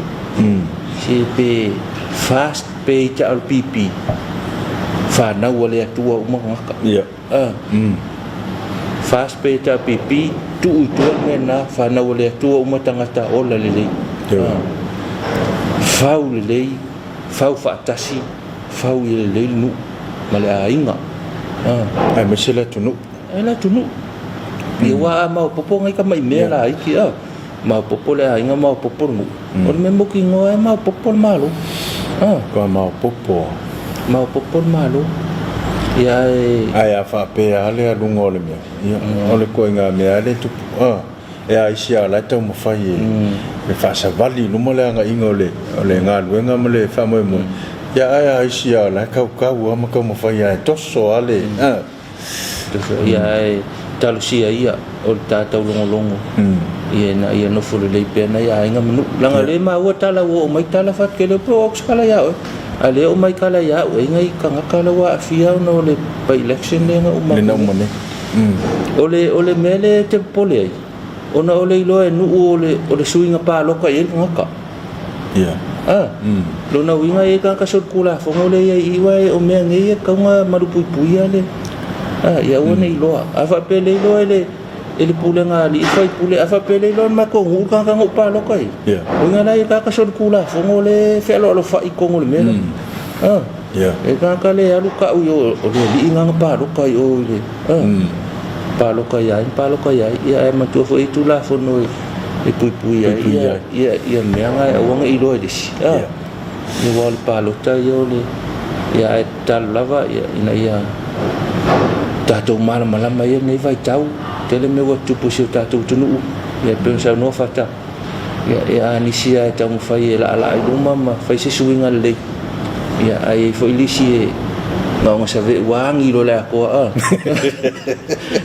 Se pe fast pe ita o le pipi, fanau a le Atua uma tagata. Ia. A, fast pe ita pipi, tuu i tua le mea lena, fanau a le Atua uma tagata, ola lelei. Ia. A, fau lelei, fau faatasi, fau ia lelei le nuu ma le aiga. A. Aemaise le atunuu. E le atunuu. Ia aua a maopoopo ngai tamai mea laiti a, maopoopo le aiga maopoopo le nuu. O le mea mautinoa e maopoopo le Malo. A. Ua maopoopo. Maopoopo le Malo. Ia ae. Ae a faapea lava le aluga o le mea, ia o le ituaiga mea lava lea e tupu. A. E a isi a o la e taumafai e faasavali i luma le agaiga o le galuega ma le faamoemoe, ia ae a isi a o la e kaukau lava ma taumafai lava e toso lava le. Ia ae talosia ia o le ta taulogologo ia ina ia nofo lelei pea nai aiga ma nuu. Leaga o lea e maua tala ua oo mai tala faatele pe o au se kala ia oe. A lea oo mai tala ia au e nai tagata la ua aafia ona o le by election lea na uma atu nei. O le mea lea e te popole ai, ona o le iloa e nuu o le suiga palota i ai le tagata. Ia. A, lona uiga e i ai tagata solitulafono lea i ai i i, aua o mea nei e tatau ona malupuipuia le, a, ia aua ne i iloa. A faapea e le iloa e le, e le pulega a alii ma faipule, a faapea e le iloa e le matou nuu le tagata na ou palota i ai, Ia. uiga la e i ai tagata solitulafono lea e fealoalofai i totonu o le mea lea. A, Ia. e tagata lea e alu tau i o, o le alii lena na palota i o i le, a, palota ia ai ma palota ia ai. Ia ae manatua foi e i ai Tulafono e, e puipui ai ia, ia, ia mea na e aua ne i iloa e le isi. A, Ia. ia aua o le palota ia o le, ia ae tatalo lava ia ina ia tatou malamalama ia lenei vaitau, tele mea ua tutupu i si o tatou atunuu, ia e pei ona saunoa Fata, ia e a nisi lava e taumafai e laalaa i luma ma fai se suiga lelei, ia ae i ai foi nisi e na ona save ua agi loa le atoa a.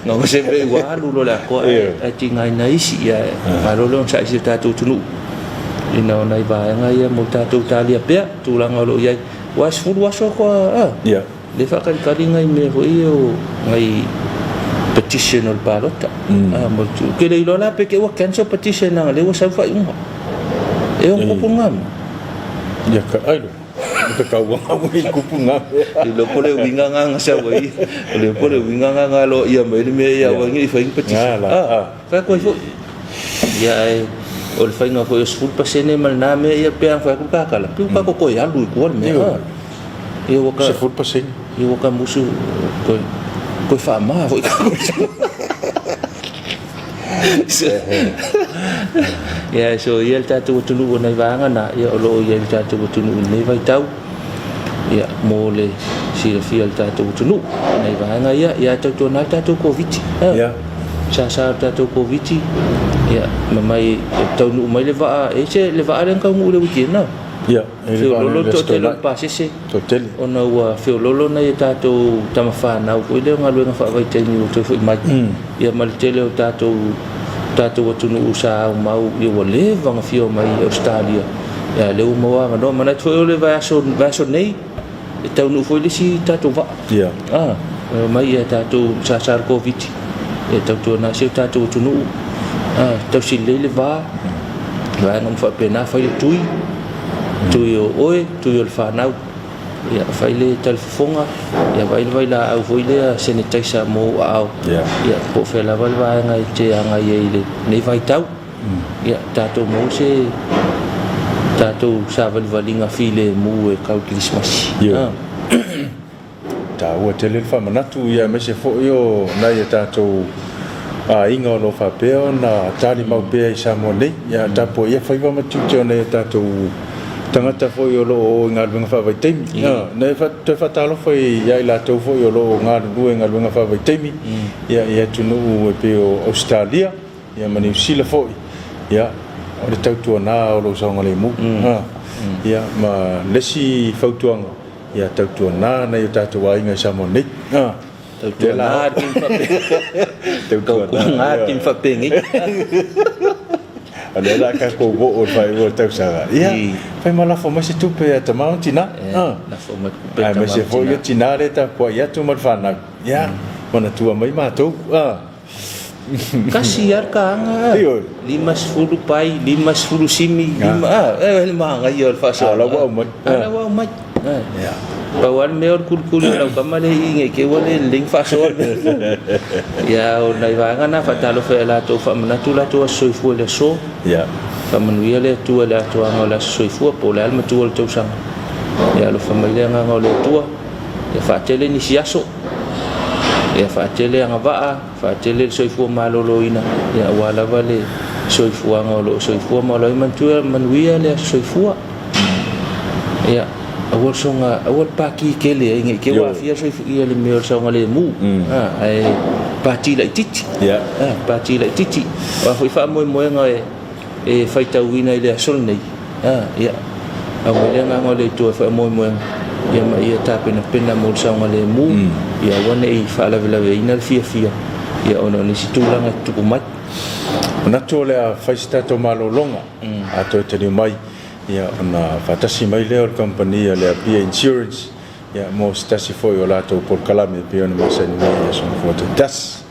Na ona save ua alu loa le atoa ae ae tigaina isi, ia malo le onosai i si o tatou atunuu ina o nai vaega ia mo tatou talia pea tulaga o lo o i ai. Aua e 10 aso faatoa a. Ia. Lea faatalitali nai mea foi ia o nai petition o le palota. A mo le tu. Ke le iloa la pe te ua cancel petition leaga lea ua sau faaiuga. E ono kupu lena mea. Ia ka ai lo. Ka tauanga ua i kupu lena mea. Le iloa po o le uiga lena na sau ai. O le po o le uiga lena na aloaia mai ai le mea ia aua ne i fai ni petition. Nga la. A, fai atu ai foi. Ia ae o le faiga foi o 10% ma lena mea ia pe a fai atu le kakala, pei ua tatou toe alu i tua le mea. A. Ia ua ka 10%. Ia ua ka musu toe toe faama foi ka musu. Ia so ia le tatou atunuu o nai vaega na ia o lo o i ai le tatou atunuu i lenei vaitau. Ia mo le silafia e le tatou atunuu nai vaega ia ia tautuana le tatou Koviti. Ia. Sa sa le tatou Koviti ia ma mai e taunuu mai le vaa e se le vaa lea na taunuu i le weekend na. Ia, e le Feololo le toatele o le pasese. Toatele. Ona ua feololo nai a tatou tama fanau foi lea o galuega faavaitaimi ua toe foi mai. Ia ma le tele o tatou tatou atunuu sa aumau ia ua leva ona fia omai i Ausetalia. Ia a lea ua maua avanoa. Manatu foi o le vaiaso vaiaso nei e taunuu foi le isi tatou vaa. Ia. A, e omai ia tatou sasa le Koviti. Ia tautuana si o tatou atunuu. A, tausi lelei le va. Vaega uma faapena, fai le tui, tui o oe, tui o le fanau. Ia, fai le talifofoga, ia vaai le vailaau foi lea sanitizer mo ou aao. Ia, po o fea lava le vaega e te agai ai i lenei vaitau. Ia, tatou maua se tatou savalivaliga filemu e tau i le Kerisimasi. Ia. Taua tele le faamanatu ia aemaise foi o nai a tatou aiga o lo o faapea ona talimau pea i Samoa nei. Ia tapuaia faiva ma tiute o nai a tatou tagata foi o lo o o i galuega faavaitaimi. Ia, na toe faatalofa ia i latou foi o lo o galulue i galuega faavaitaimi ia i atunuu e pei o Ausetalia ia ma Niu Sila foi. Ia, o le tautuana o lou saogalemu. Ia, ma le isi fautuaga, Ia tautuana nai o tatou aiga i Samoa nei. Tautuana le taimi faapea. Tautuana le taimi faapenei. O lea o le a tatou oo i le faaiuga o le tausaga. Ia, fai ma lafo mai se tupe ia tama ma tina. Lafo mai tupe ia tama ma tina. Aemaise foi o tina lea e tapuai atu ma le fanau. Ia, manatua mai matou. Tasi lava le kaaga, 50 pai, 50 simi, lima, a, e le manaia o le faasoaga. A o la ua aumai. A o la ua aumai. Pau lava le mea o le kulikuli o lau tama lea i i ne i te i ua le lelei ona faasoa le mea. Ia, o nai vaega na, faatalofa ia latou, faamanatu latou aso soifua i le aso. Faamanuia le Atua i le atoaga o le aso soifua, po o le a le matua o le tausaga. Ia alofa mai le agaga o le Atua, ia faatele nisi aso, ia faatele agavaa, faatele le soifua maloloina, ia aua lava le soifuaga o lo o soifua ma ola ai. Manatua manuia le aso soifua. Ia, aua le soga, aua le pati tele ai ne i te i ua aafia le soifua, ia le mea o le saogalemu, ae pati laitiiti. Pati laitiiti. O a foi faamoemoega e faitauina i le aso lenei, ia, aumai le agaga o le Atua e faamoemoega, ia ma ia tapenapena mo le saogalemu, ia aua ne i faalavelaveina le fiafia, ia ona o nisi tulaga e tutupu mai. Manatu o le a fai se tatou malologa, a toe taliu mai, ia ona faatasi mai lea o le kamupani a le Apia Insurance, ia mo se tasi foi o latou polokalame e pei ona masani mai i aso Gafua taitasi.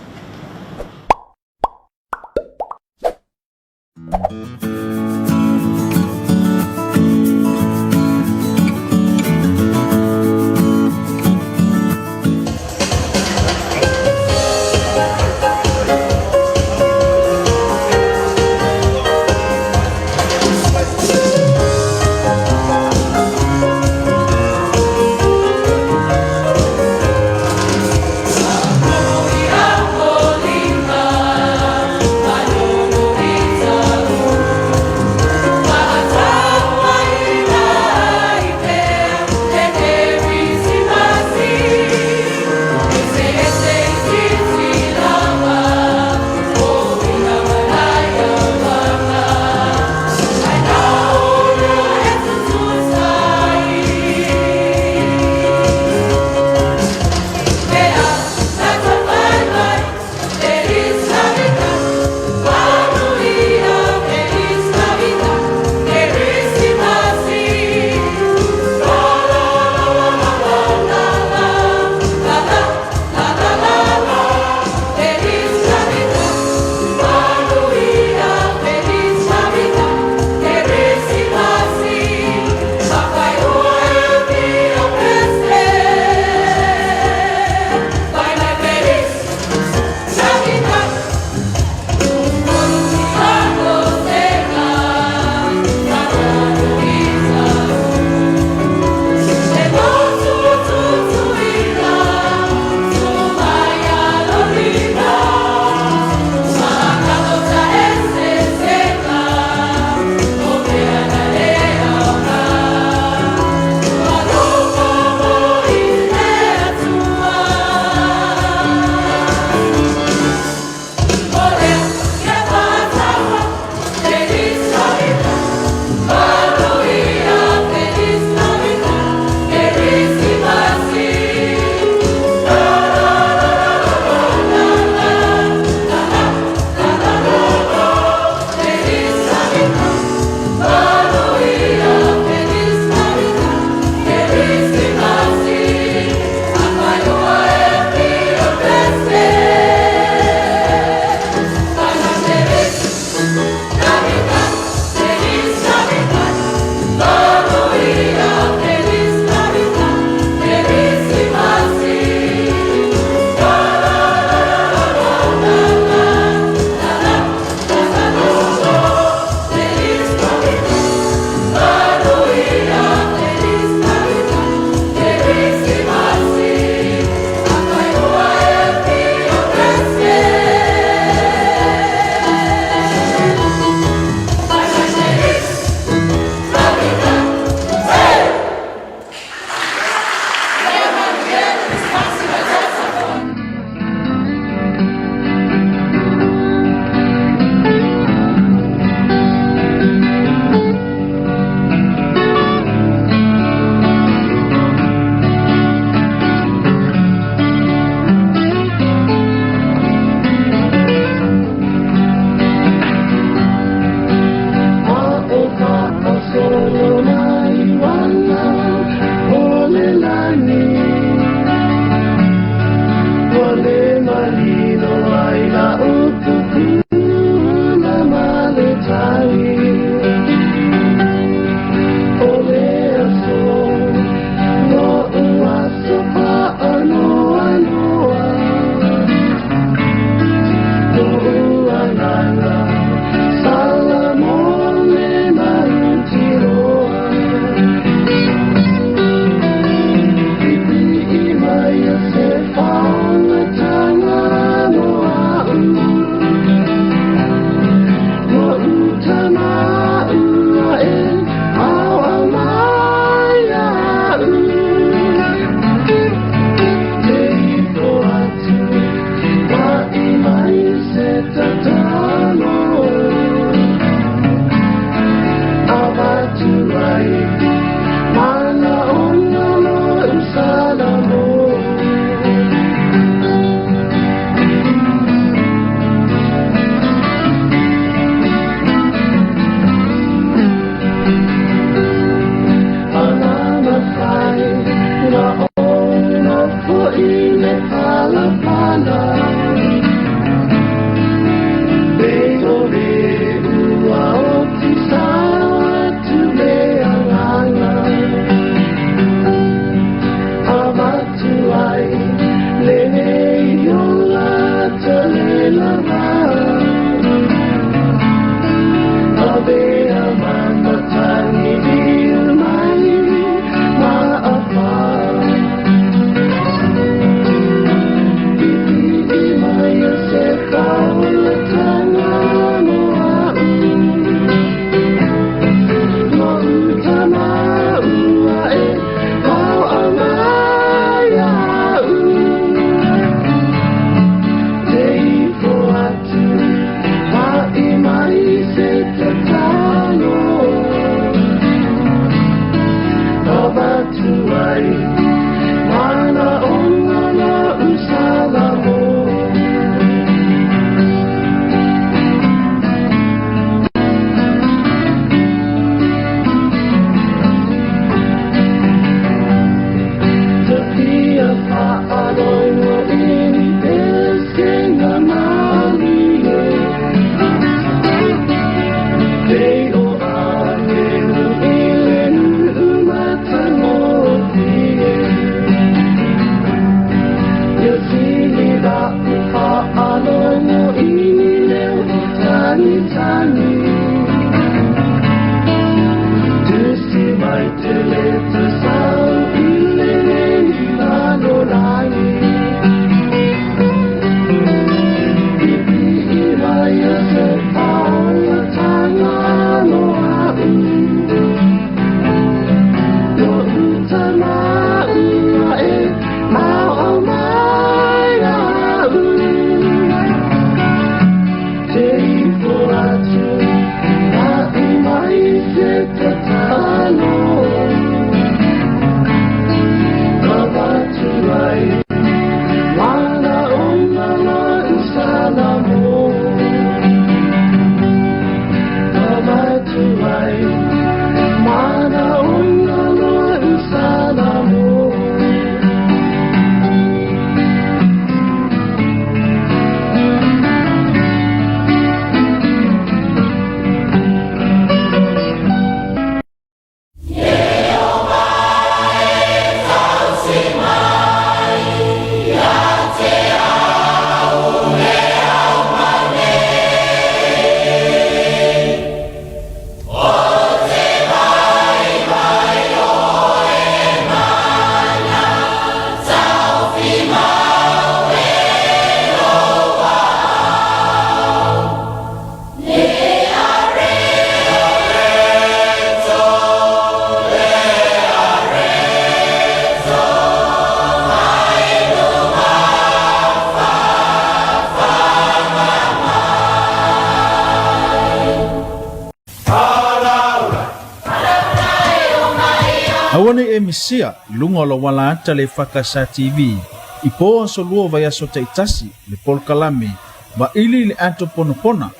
Aua nei e misia i luga o lou ala ata le EFKS TV i po aso lua o vaiaso taitasi le polokalame Vaili i le Ato Ponapona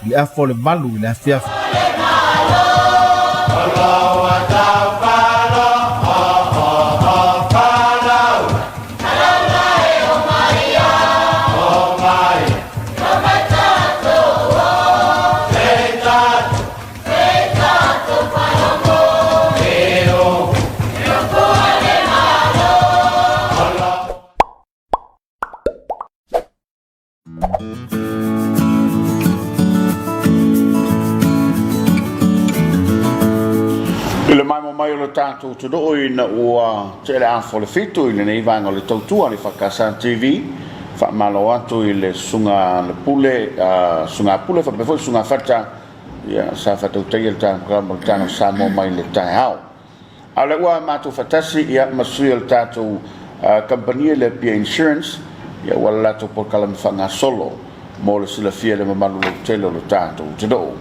i le afa o le 8 i le afiafi. I le maimoa mai o le tatou atunuu ina ua tea le afa o le fitu i lenei vaega o le tautua a le EFKS TV, faamalo atu i le Susuga le Pule, Susuga Pule faapea foi le Susuga Fata, ia sa faatautaia le tatou o le Taga o Samoa mai le taeao. A o lea ua matou faatasi ia ma sui o le tatou kamupani le Apia Insurance ia ua le latou polokalame faagasolo mo le silafia e le mamalu lautele o le tatou atunuu.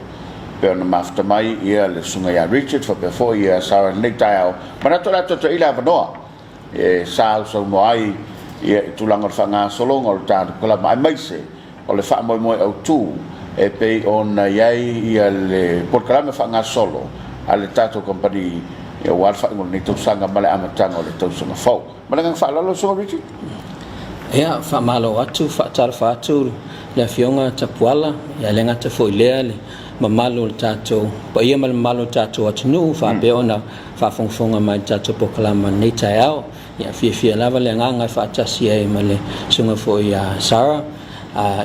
Pei ona mafuta mai ia le Susuga ia Richard faapea foi ia Sarah i lenei taeao, manatu o le a toe i le avanoa e sausaunoa ai ia i tulaga o le faagasologa o le tatou polokalame aemaise o le faamoemoe autu e pei ona i ai ia le polokalame faagasolo a le tatou kamupani aua le faaiuga o lenei tausaga ma le amataga o le tausaga fou. Ma le agaga faaaloalo lau Susuga Richard. Ia, faamalo atu, faatalofa atu le Afioga Tapuala, ia le gata foi lea le mamalu o le tatou paia ma le mamalu o le tatou atunuu faapea ona faafogafoga mai i le tatou polokalame i lenei taeao. Ia, fiafia lava le agaga e faatasi ai ma le susuga foi ia Sarah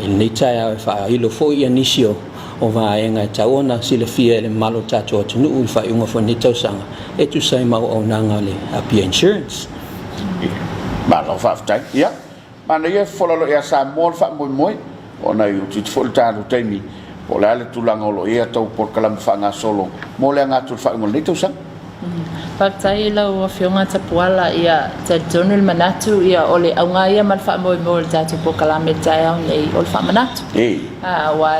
i lenei taeao e faailo foi ia nisi o o vaega e tatau ona silafia e le mamalu o le tatou atunuu i le faaiuga foi o lenei tausaga e tusa ai ma auaunaga a le Apia Insurance. Malo faafetai. Ia, manaia e fofola loa ia Samoa le faamoemoe ona e utiuti foi le tatou taimi po o le a le tulaga o lo o i ai a tou polokalame faagasolo mo le aga atu i le faaiuga o lenei tausaga. Faafetai i lau Afioga Tapuala. Ia, talitonu le manatu, ia, o le auga ia ma le faamoemoe o le tatou polokalame i le taeao nei, o le faamanatu. Aua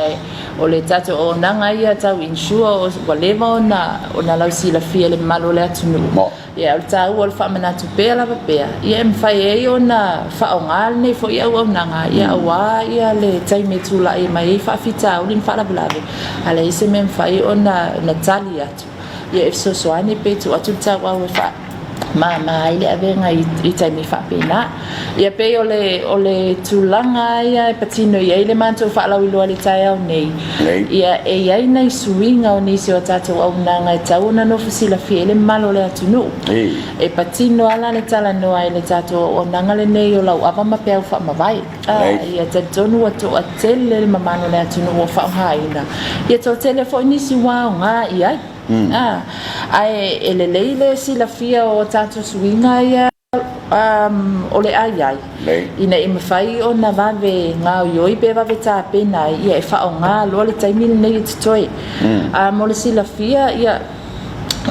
o le tatou auaunaga ia tau insure ua leva ona ona lausilafia e le mamalu o le atunuu. Ia, o le taua o le faamanatu pea lava pea, ia e mafai ai ona faaaoga lenei foi auaunaga, ia aua ia le taimi e tulai mai ai faafitauli ma faalavelave, a leai se mea e mafai ona tali atu. Ia e fesoasoani pe tuu atu le tauau e faamama ai le avega i taimi faapena. Ia pei o le, o le tulaga ia e patino i ai le matou faalauiloa i le taeao nei, ia e i ai nai suiga o nisi o a tatou auaunaga e tatau ona nofo silafia ai le mamalu o le atunuu. E patino lava la le talanoa i le tatou auaunaga lenei o lauava ma peau faamavae. Ia talitonu ua toatele le mamalu o le atunuu ua faaaogaina, ia toatele foi nisi ua aoga i ai. Ae e lelei le silafia o tatou suiga ia o le a i ai, ina ia mafai ona vave gaoioi pe vave tapena ai, ia e faaaoga loa le taimi lenei e totoe. Mo le silafia, ia,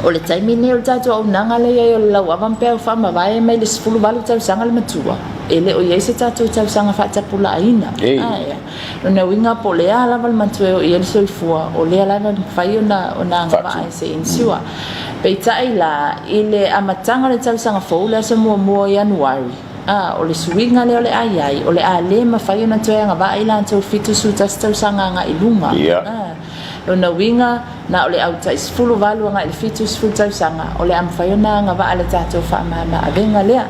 o le taimi lenei o le tatou auaunaga lea e i ai o le lauava ma peau faamavae mai le 18 tausaga le matua, e le o i ai se tatou tausaga faatapulaaina. Ae, lona uiga po o le a lava le matua e oo i ai le soifua, o lea lava e mafai ona agavaa e se insure. Peitai la, i le amataga o le tausaga fou, le aso muamua o Ianuari, a, o le suiga lea o le a i ai, o le a le mafai ona toe agavaa i latou 71 tausaga agai i luga. A, lona uiga, Na o le au tai 18 agai i le 70 tausaga o le a mafai ona agavaa le tatou faamama-avega lea.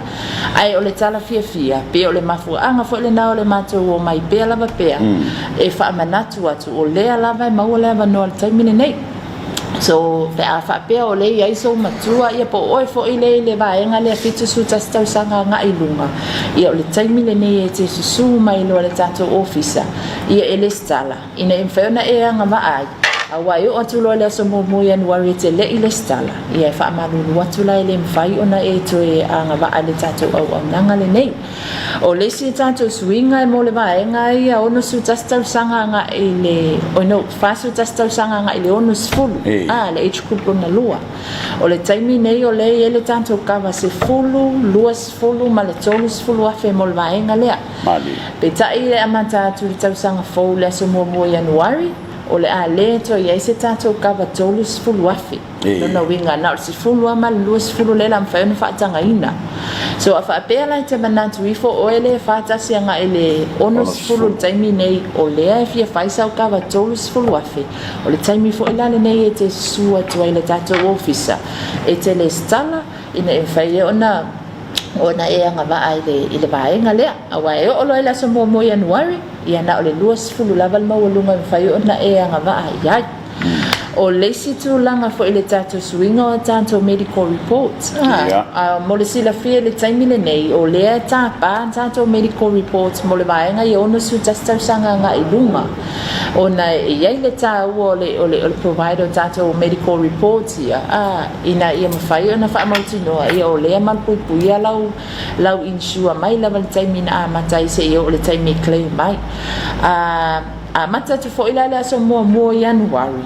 Ae o le tala fiafia, pei o le mafuaaga foi lena o le matou omai pea lava pea e faamanatu atu o lea lava e maua le avanoa i le taimi lenei. So, pe a faapea o lea e i ai sou matua ia po o oe foi lea i le vaega lea 71 tausaga agai i luga, ia o le taimi lenei e te susu mai loa i le tatou ofisa, ia e lesitala. Ina ia mafai ona e agavaa ai, aua e oo atu loa i le aso muamua o Ianuari e te le i lesitala, ia e faamalulu atu la e le mafai ona e toe agavaa i le tatou auaunaga lenei. O le isi tatou suiga e mo le vaega ia 61 tausaga agai i le, oi no, 41 tausaga agai i le 60, a, le age group lona lua. O le taimi nei o lea e i ai le tatou kava 10, 20 ma le 30 afe mo le vaega lea. Peitai e amata atu i le tausaga fou i le aso muamua o Ianuari, o le a le toe i ai se tatou kava 30,000. Lona uiga, na o le 10 lava ma le 20 lea o le a mafai ona faatagaina. So a faapea la e te manatu ifo oe lea e 41 agai i le 60 i le taimi nei, o lea e fia fai sau kava 30,000, o le taimi foi la lenei e te susu atu ai i le tatou ofisa e te lesitala ina ia mafai ai ona ona e agavaa i le, i le vaega lea. Aua e oo loa i le aso muamua o Ianuari, ia na o le 20 lava le maualuga e mafai ona e agavaa i ai. O le isi tulaga foi i le tatou suiga o tatou medical reports, a, mo le silafia i le taimi lenei, o lea e tapa tatou medical reports mo le vaega ia 61 tausaga agai i luga, ona e i ai le taua o le, o le, o le provide o tatou medical reports ia, a, ina ia mafai ona faamautinoa, ia o lea e malupuipuia lau, lau insure mai lava i le taimi na amata ai seia oo i le taimi e claim ai. A, Amata atu foi la i le aso muamua o Ianuari,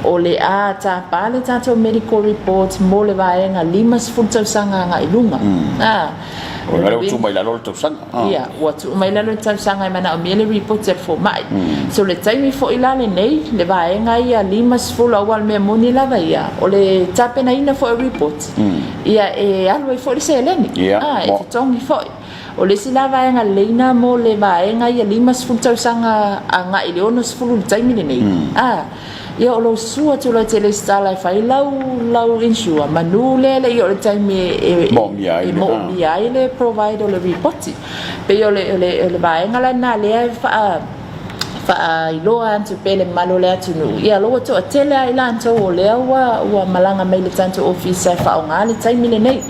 o le a tapa le tatou medical report mo le vaega 50 tausaga agai i luga. A, O lea ua tuu mai lalo le tausaga. Ia, ua tuu mai lalo le tausaga e manaomia le report a le fomai. So le taimi foi la lenei, le vaega ia 50 aua o le mea moni lava ia, o le tapenaina foi o report, ia e alu ai foi le seleni, a, e totogi foi. O le isi la vaega lelei na mo le vaega ia 50 tausaga agai i le 60 i le taimi lenei, a, ia o lou susu atu loa e te lesitala e fai lau, lau insure, manu lea le i oo i le taimi e, e, Moomia ai e le, moomia ai le provide o le ripoti. Pei o le, o le, o le vaega la lena lea e faa, faailoa atu pea i le mamalu o le atunuu, ia o lea ua toatele lava i latou o lea ua, ua malaga mai i le tatou ofisa e faaaoga le taimi lenei.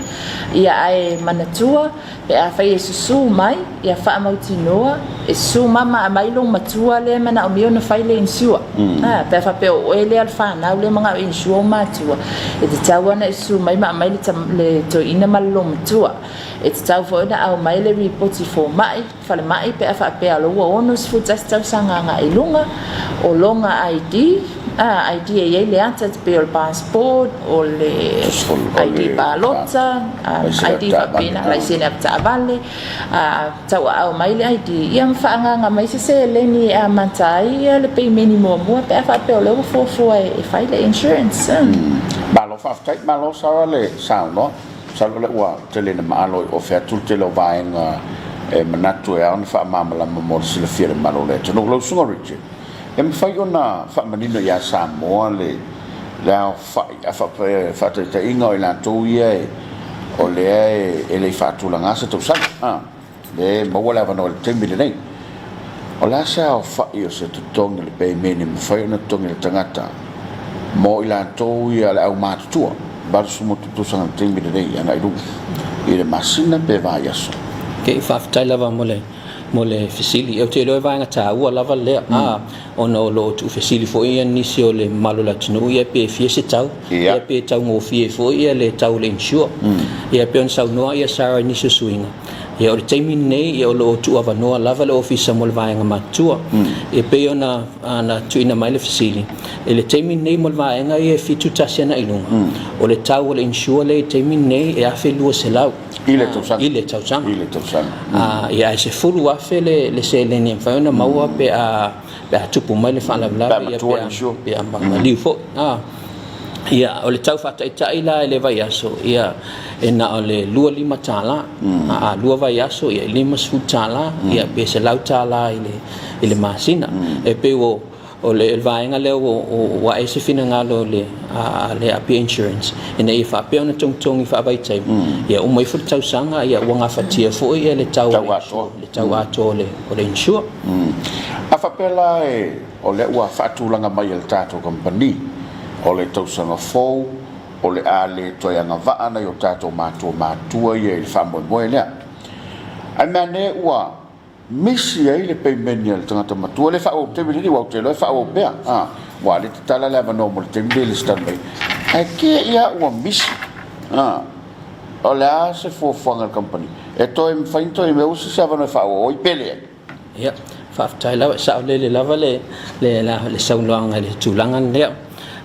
Ia ae manatua, pe afai e susu mai, ia faamautinoa, e susu ma ma aumai lou matua lea e manaomia ona fai le insure. A, pe a faapea o oe lea le fanau lea e manao e insure ou matua, e tatau lava ona e susu mai ma aumai le, le toeaina ma le loomatua. E tatau foi ona aumai le ripoti fomai, falemai pe a faapea o lea ua 61 tausaga agai i luga, o lona ID, a, ID e i ai le ata e pei o le passport, o le ID palota, ID faapena, laisene avetaavale, a, tauaao mai le ID, ia ma faaagaaga mai se seleni e amata ai le peimeni muamua pe a faapea o lea ua fuafua e fai le insurance. Malo faafetai, malo Sarah le saunoa. Masalo o lea ua tele ina maalo i ofe atu le tele o vaega e manatu e ao ona faamalamalama mo le silafia e le mamalu o le atunuu. Lau Susuga Richard, e mafai ona faamanino ia Samoa le le aofai a faapea faataitaiga o i latou ia e o lea e le i faatulaga se tausaga, a, lea e maua le avanoa i le taimi lenei. O le a se aofai o se totogi o le pemeni e mafai ona totogi e le tagata mo i latou ia le aumatutua 80 tausaga i le taimi lenei agai i luga i le masina pe vaiaso? Ok, faafetai lava mo le mo le fesili. Ou te iloa e vaega taua lava lea, a, ona o lo o tuufesili foi ia nisi o le mamalu o le atunuu ia pe fia se tau, ia pe taugofie foi ia le tau o le insure. Ia pei ona saunoa ia Sarah i nisi o suiga, Ia o le taimi lenei ia o lo o tuuavanoa lava le ofisa mo le vaega matutua. E pei ona na tuuina mai le fesili, i le taimi lenei mo le vaega ia e 71 ana i luga, o le tau o le insure lea i le taimi lenei e $1,200 I le tausaga. I le tausaga. I le tausaga. Ia ae $10,000 le le seleni e mafai ona maua pe a pe a tupu mai le faalavelave ia pe a pe a maliu foi. Ia, o le tau faataitai la i le vaiaso, ia, e na o le 25 tala. A lua vaiaso, ia, e 50 tala, ia, pe 100 tala i le, i le masina. E pei o, o le vaega lea ua, ua ae se finagalo le, a le Apia Insurance, ina ia faapea ona togitogi faavaitaimi, ia, uma ifo le tausaga, ia, ua gafatia foi ia le tau, tau atoa, le tau atoa o le, o le insure. A faapea la e O lea ua faatulaga mai e le tatou kamupani, o le tausaga fou, o le a le toe agavaa nai o tatou matua matua ia i le faamoemoe lea. Ae mea ane ua misi ai le peimeni a le tagata matua, le faaauau taimi lenei, aua ou te iloa e faaauau pea, a, ua le tatala le avanoa mo le taimi lenei i le lesitala mai. Ae kea ia ua misi, a, o le a se fuafuaga a le kamupani? E toe mafai ona toe maua se isi avanoa e faaauau ai pe leai? Ia, faafetai lava, e saolele lava le, le, le, le saunoaga i le tulaga lea.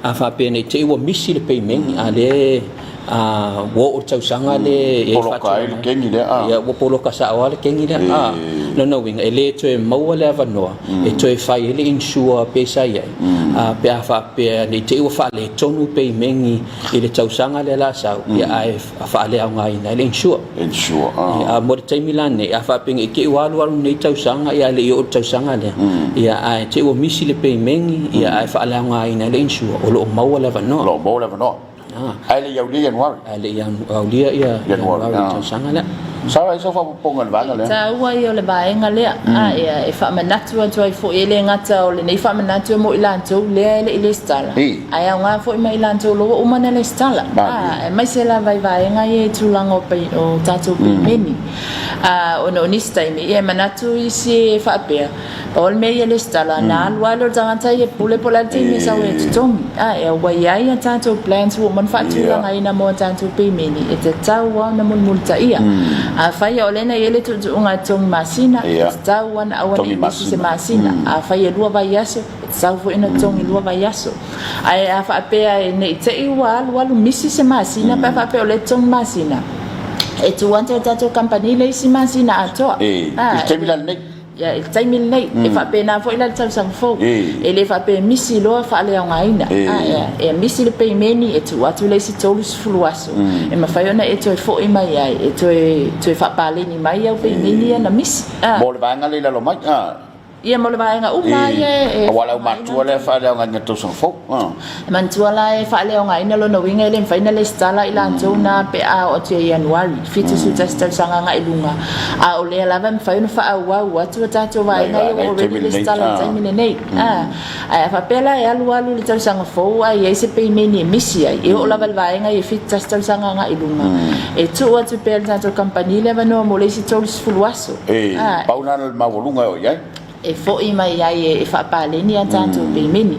A faapea nei te i ua misi le peimeni, a lea a, ua oo le tausaga le e poloka ai le kegi lea. Ia, ua poloka sao lava le kegi lea. A, Lona uiga, e le toe maua le avanoa e toe fai ai le insure pei sa i ai, pe a faapea ne i te i ua faaletonu peimeni i le tausaga lea la sau, ia ae faaleaogaina ai le insure. Insure, ah. A mo le taimi la nei, a faapea ne i te i ua alualu lenei tausaga, ia ae le i oo i le tausaga lea, ia ae te i ua misi le peimeni, ia ae faaleaogaina ai le insure, o lo o maua le avanoa. O lo o maua le avanoa. Ae le i aulia Ianuari. Ae le i aulia Ianuari i le tausaga lea. Sarah, ai sau faaopoopoga i le vaega lea? E taua ia o le vaega lea, a e faamanatu atu ai foi, e le gata o lenei faamanatu e mo i latou lea e le i lesitala, ae aoga foi ma i latou o lo o ua uma ona lesitala, aemaise lava i vaega ia i tulaga o tatou pemeni. Ona o nisi taimi, e manatu isi e faapea, Pau le mea ia lesitala, na alu lava lea o le tagata ia e pule po o le a le taimi e sau ai e totogi. Ae ua i ai a tatou plans ua uma ona faatulagaina mo a tatou pemeni, e tatau lava ona mulimulitaia. Afai o lea na i ai le tuutuuga e totogi masina, e tatau lava ona aua ne i misi se masina. Afai e lua vaiaso, e tatau foi ona totogi lua vaiaso. Ae a faapea ne i te i ua alualu misi se masina pe a faapea o lea e totogi masina, e tuu atu e le tatou kamupani le isi masina atoa. I le taimi la lenei. Ia, i le taimi lenei, e faapena foi la i le tausaga fou. E le faapea e misi loa faaleaogaina. E misi le peimeni, e tuu atu le isi 30 aso, e mafai ona e toe foi mai ai, e toe faapaleni mai au peimeni ia na misi. Mo le vaega lea i lalo mai. Ia, mo le vaega uma ia e. Aua o le aumatua lea e faaleaogaina i le tausaga fou. E manatua la e faaleaogaina lona uiga e le mafai ona lesitala i latou na pe a oo atu ia Ianuari, 71 tausaga agai i luga, a o lea lava e mafai ona faaauau atu a tatou vaega ia ua already lesitala i le taimi lenei. Ae a faapea la e alu alu i le tausaga fou ae i ai se peimeni e misi ai, e oo lava i le vaega ia 71 tausaga agai i luga, e tuu atu pea e le tatou kamupani le avanoa mo le isi 30 aso. E pau lena le maualuga e oo i ai. e foi mai ai e faapaleni a tatou pemeni.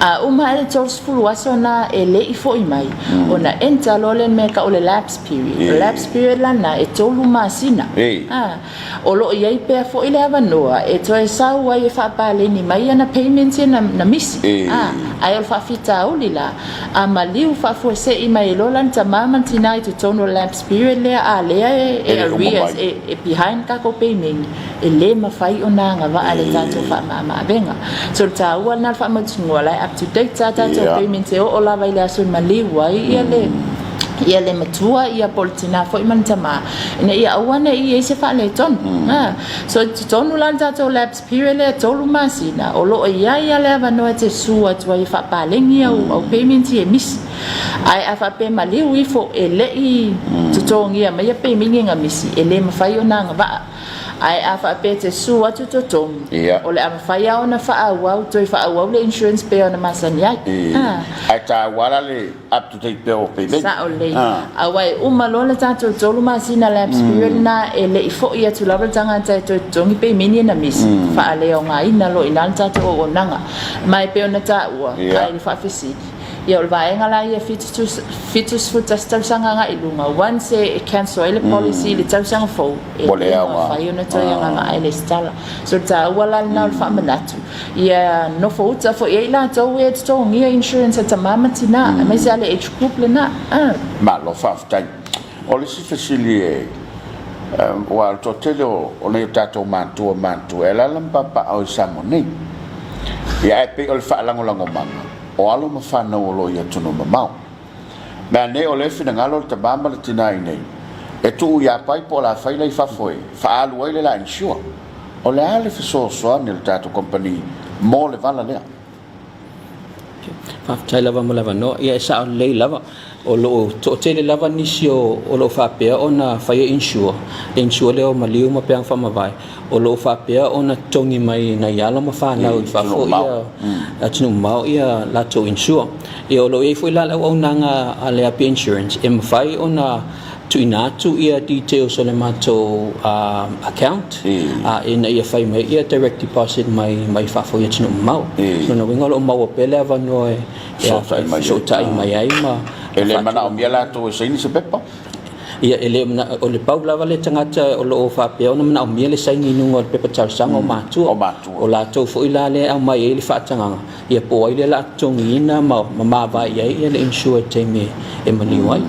A uma ae le 30 aso na e le i foi mai, ona enter loa lea mea e tau o le lapse period. O le lapse period la lena, e tolu masina. O lo o i ai pea foi le avanoa e toe sau ai e faapaleni mai ana payments ia na misi. Ae o le faafitauli la, a maliu faafuasei mai loa la le tama ma le tina i totonu o le lapse period lea, a lea e arrears, e behind tatou pemeni. E le mafai ona agavaa le tatou faamama-avega. So o le taua lena o le faamautinoa, la e up to date a tatou payments e oo lava i le aso e maliu ai ia le ia le matua ia po o le tina foi ma le tama ina ia aua ne i i ai se faaletonu. So i totonu la o le tatou lapse period lea e tolu masina, o lo o i ai lava le avanoa e te susu atu ai e faapaleni au payments ia e misi. Ae a faapea e maliu ifo e le i totogia mai ia pemini na misi, e le mafai ona agavaa. Ae a faapea e te su atu totogi, o le a mafai lava ona faaauau, toe faaauau le insurance pei ona masani ai. Ae taua la le up to date pea o pemeni. Sao lelei. Aua e uma loa le tatou tolu masina lapse period lena, e le i foi atu lava le tagata e toe totogi pemeni na misi, faaleaogaina loa i ina le tatou auaunaga. Ma e pei ona taua, ae i le faafesili, Ia o le vaega la ia 71 tausaga agai i luga, once e cancel ai le policy i le tausaga fou, e le mafai ona toe agavaa e lesitala. So o le taua la lena o le faamanatu, ia nofo uta foi i ai latou ia e totogia insurance a tama ma tina, aemaise lava le age group lena. Malo faafetai. O le isi fesili e, aua o le toatele o nai o tatou matua matutua e alaala ma papaaao i Samoa nei, ia ae pei o le faalagolagomaga, o alo ma fanau o lo o i atunuu mamao. Mea nei o lea e finagalo le tama ma le tina iinei e tuu ia pai po o la fai la i fafo e faaalu ai le la insure. O le a le fesoasoani a le tatou company mo le vala lea? Faafetai lava mo le avanoa. Ia e sao lelei lava, o lo o toatele lava nisi o o lo o faapea ona faia insure, le insure lea o maliu ma peaga faamavae, o lo o faapea ona totogi mai nai alo ma fanau i fafo ia atunuu mamao ia latou insure. Ia o lo o i ai foi la le auaunaga a le Apia Insurance e mafai ona tuuina atu ia details o le matou account ina ia fai mai ia direct deposit mai mai fafo i atunuu mamao. Lona uiga o lo o maua pea le avanoa e fesootai mai ai ma E le manaomia latou e saini se pepa? Ia e le o le pau lava le tagata o lo o faapea ona manaomia le saini i luga o le pepa talosaga o matua. O latou foi la lea e aumai ai le faatagaga Ia po o ai lea o le a totogiina ma mavae i ai le insure i le taimi e maliu ai.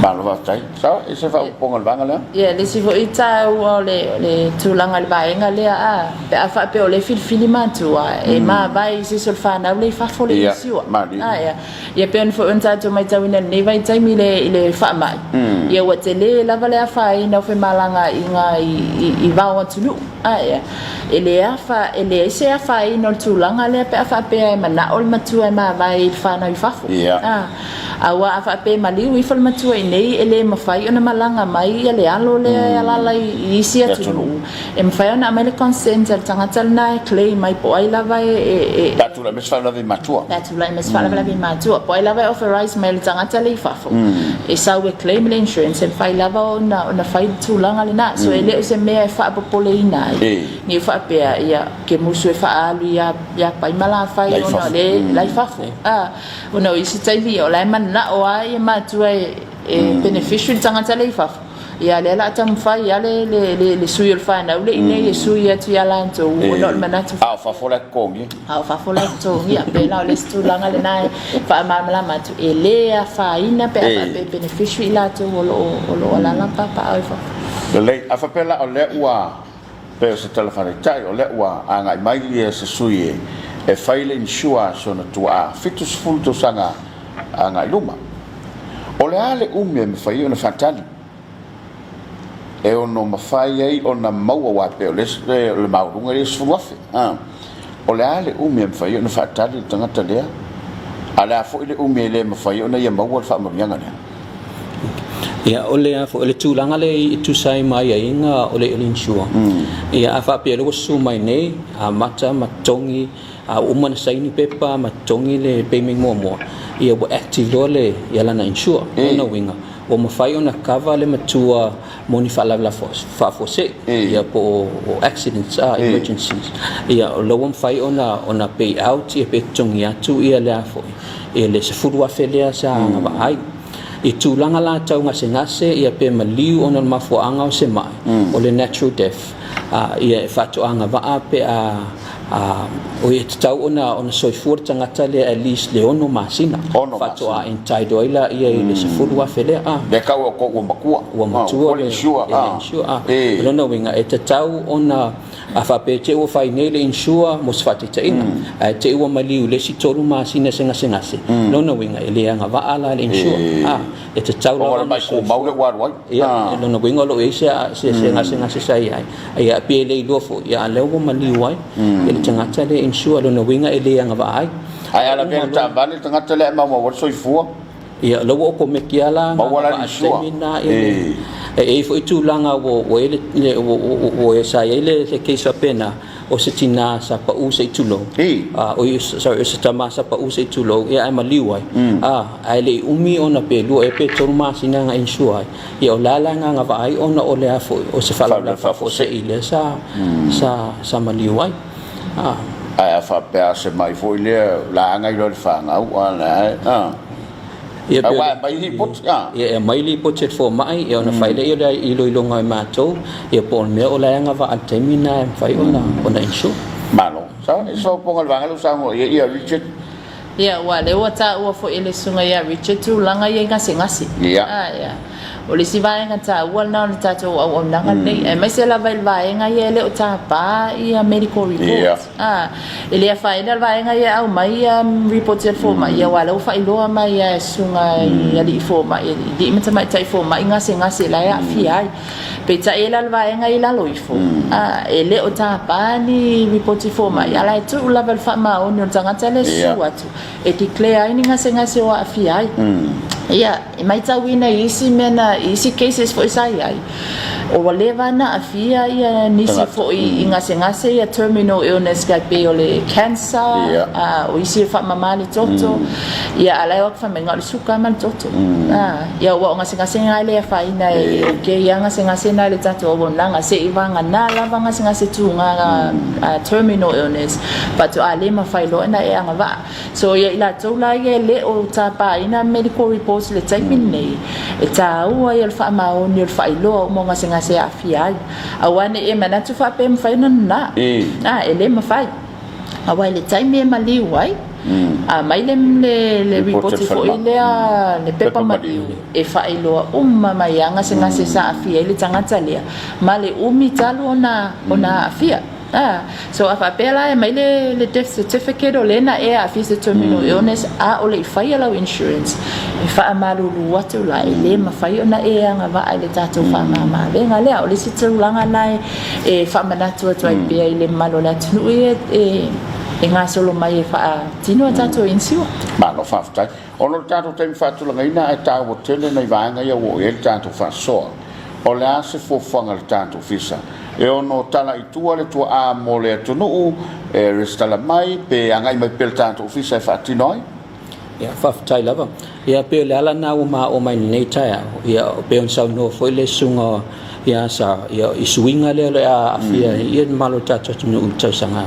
Malo faafetai. Sao, e se faaopoopoga i le vaega lea? Ia, le isi foi taua o le, le tulaga i le vaega lea, a, pe a faapea o lea e filifili matua, e mavae i se isi o le fanau lea i fafo le insure. A, ia. Ia pei ona foi ona tatou matauina i lenei vaitaimi i le, i le faamai, ia ua tele lava le afaina o femalagaaiga i, i, i vao atunuu. A, ia. E le afa, e leai se afaina o le tulaga lea pe a faapea e manao le matua e mavae i le fanau i fafo. A. Aua a faapea e maliu ifo le matua i inei, e le mafai ona malaga mai ia le alo lea e alaala i isi atunuu. E mafai ona aumai le consent a le tagata lena e claim ai po o ai lava e. Pe a tulai mai se faalavelave i matua. Pe a tulai mai se faalavelave i matua. Po o ai lava e authorise mai e le tagata lea i fafo e sau e claim le insurance, e mafai lava ona fai le tulaga lena. So e le o se mea e faapopoleina ai, ne i faapea ia ke musu e faaalu ia Pai ma Lafai ona o lea la i fafo. Ona o isi taimi o la e mananao lava ia matua e beneficiary le tagata lea i fafo, ia lea o le a taumafai lava le sui o le fanau lea i inei e sui atu ia latou ona o le manatu. A o fafo la e totogia. A o fafo la e totogia. Pei la o le isi tulaga lena e faamalamalama atu, e le afaina pe a faapea e beneficiary i latou o lo o alaala ma papaaao i fafo. Lelei, a faapea la o lea ua Pei o se tala faataitai, o lea ua agai mai ia se sui e fai le insure a si ona tuaa 70 tausaga agai luma. O le a le umi e mafai ai ona faatali? E ono mafai ai ona maua aua e pei o le maualuga ia e 10,000. O le a le umi e mafai ai ona faatali le tagata lea? A o le a foi le umi e le mafai ai ona ia maua le faamanuiaga lea? Ia, o le a foi, o le tulaga lea e tusa ai ma aiaiga o le insure. Ia, a faapea o lea ua susu mai nei, amata ma totogi, a ua uma ona saini pepa ma totogi le payment muamua, ia ua active loa le, ia lana insure. O lona uiga, ua mafai ona cover le matua mo ni faalavelave faafuasei, ia po o accidents, emergencies. Ia, o la ua mafai ona pay out ia pe totogi atu ia le a foi, E le 10,000 lea sa agavaa ai. I tulaga la tau gasegase ia pe maliu ona o le mafuaaga o se mai, o le natural death, ia e faatoa agavaa pe a oi e tatau ona soifua le tagata lea at least le 6 masina faatoa entitle ai laia i le 10,000 lea. Lea tau o tou ua matua. Ua matua le insure. O lona uiga e tatau ona A faapea e te i ua fai nei le insure mo se faataitaiga, ae te i ua maliu i le isi tolu masina se gasegase, lona uiga e le agavaa la le insure. A, e tatau lava ona soifua. Ia, lona uiga o lo o i ai se se gasegase sa i ai, ia pe le iloa foi, ia a o lea ua maliu ai le tagata lea insure, lona uiga e le agavaa ai. Ae a lavea i le taavale le tagata lea ae maumau ai le soifua? Ia, o la ua okomeki lava la Maua la le insure. taimi lena i le E i ai foi tulaga ua ua i ai le ua ua sa i ai le le case faapena o se tina sa pau se i tulou. A oi sorry o se tama sa pau se i tulou ia ae maliu ai. A ae le i umi ona pe lua ea pe tolu masina na insure ai. Ia o la la na agavaa ai ona o le a foi o se faalavelave faafuasei lea sa sa sa maliu ai. A. Ae a faapea a se mai foi lea laga i loa le fanau a la e a. Ia pe Aua e aumai lipoti a. Ia e aumai lipoti a le fomai ia ona fai lea o le iloiloga e matou ia po o le mea o la e agavaa i le taimi lena e mafai ona ona insure. Malo. Sa e sopoga le vaega lea ua saunoa i ai ia Richard. Ia aua o lea ua taua foi e le susuga ia Richard tulaga ia i gasegase. Ia. Ia. O le isi vaega taua lena o le tatou auaunaga lenei, aemaise lava i le vaega ia e le o tapa ia medical reports. E le afaina le vaega ia e aumai ia reports a le fomai, aua o lea ua faailoa mai lava e susuga i alii fomai, alii ma tamaitai fomai gasegase la e aafia ai. Peitai e la le vaega i lalo ifo, e le o tapa ni reports fomai, a o la e tuu lava i le faamaoni o le tagata lea e susu atu e declare ai ni gasegase o aafia ai. Ia, e maitauina i isi mea na, i isi cases foi sa i ai, ua leva ona aafia ia nisi foi i gasegase ia terminal illness kai pei o le cancer, o isi e faamama le toto, ia a o la e o atu fai mai na o le suka ma le toto. Ia aua o gasegase na e le afaina e okay lava gasegase na i le tatou auaunaga seia vagana lava gasegase tuga terminal illness faatoa le mafai loa ona e agavaa. So ia i latou la ia e le o tapaina medical reports i le taimi lenei, e taua ia o le faamaoni o le faailoa uma o gasegase e aafia ai. Aua ne i e manatu faapea e mafai ona nana. A, e le mafai. Aua i le taimi e maliu ai, A aumai le le lipoti foi lea, le pepa maliu e faailoa uma mai lava gasegase sa aafia ai le tagata lea ma le umi talu ona ona aafia. A so a faapea la e aumai le le death certificate o lea na e aafia i se terminal illness a o le i faia lau insurance, e faamalulu atu la e le mafai ona e agavaa i le tatou faamama-avega lea. O le isi tulaga lena e faamanatu atu ai pea i le mamalu o le atunuu ia e gasolo mai e faatino a tatou insure. Malo faafetai. Ona o le tatou taimi faatulagaina ae taua tele nai vaega ia ua oo i ai le tatou faasoa. O le a se fuafuaga a le tatou Ofisa? E ono tala i tua le tuaa mo le atunuu e resitala mai pe agai mai pea le tatou Ofisa e faatino ai? Ia, faafetai lava. Ia, pei o le ala lena ua maua mai i lenei taeao, ia, pei ona saunoa foi le susuga ia Sarah, ia, i suiga lea o le a aafia ai ia le mamalu o le tatou atunuu i le tausaga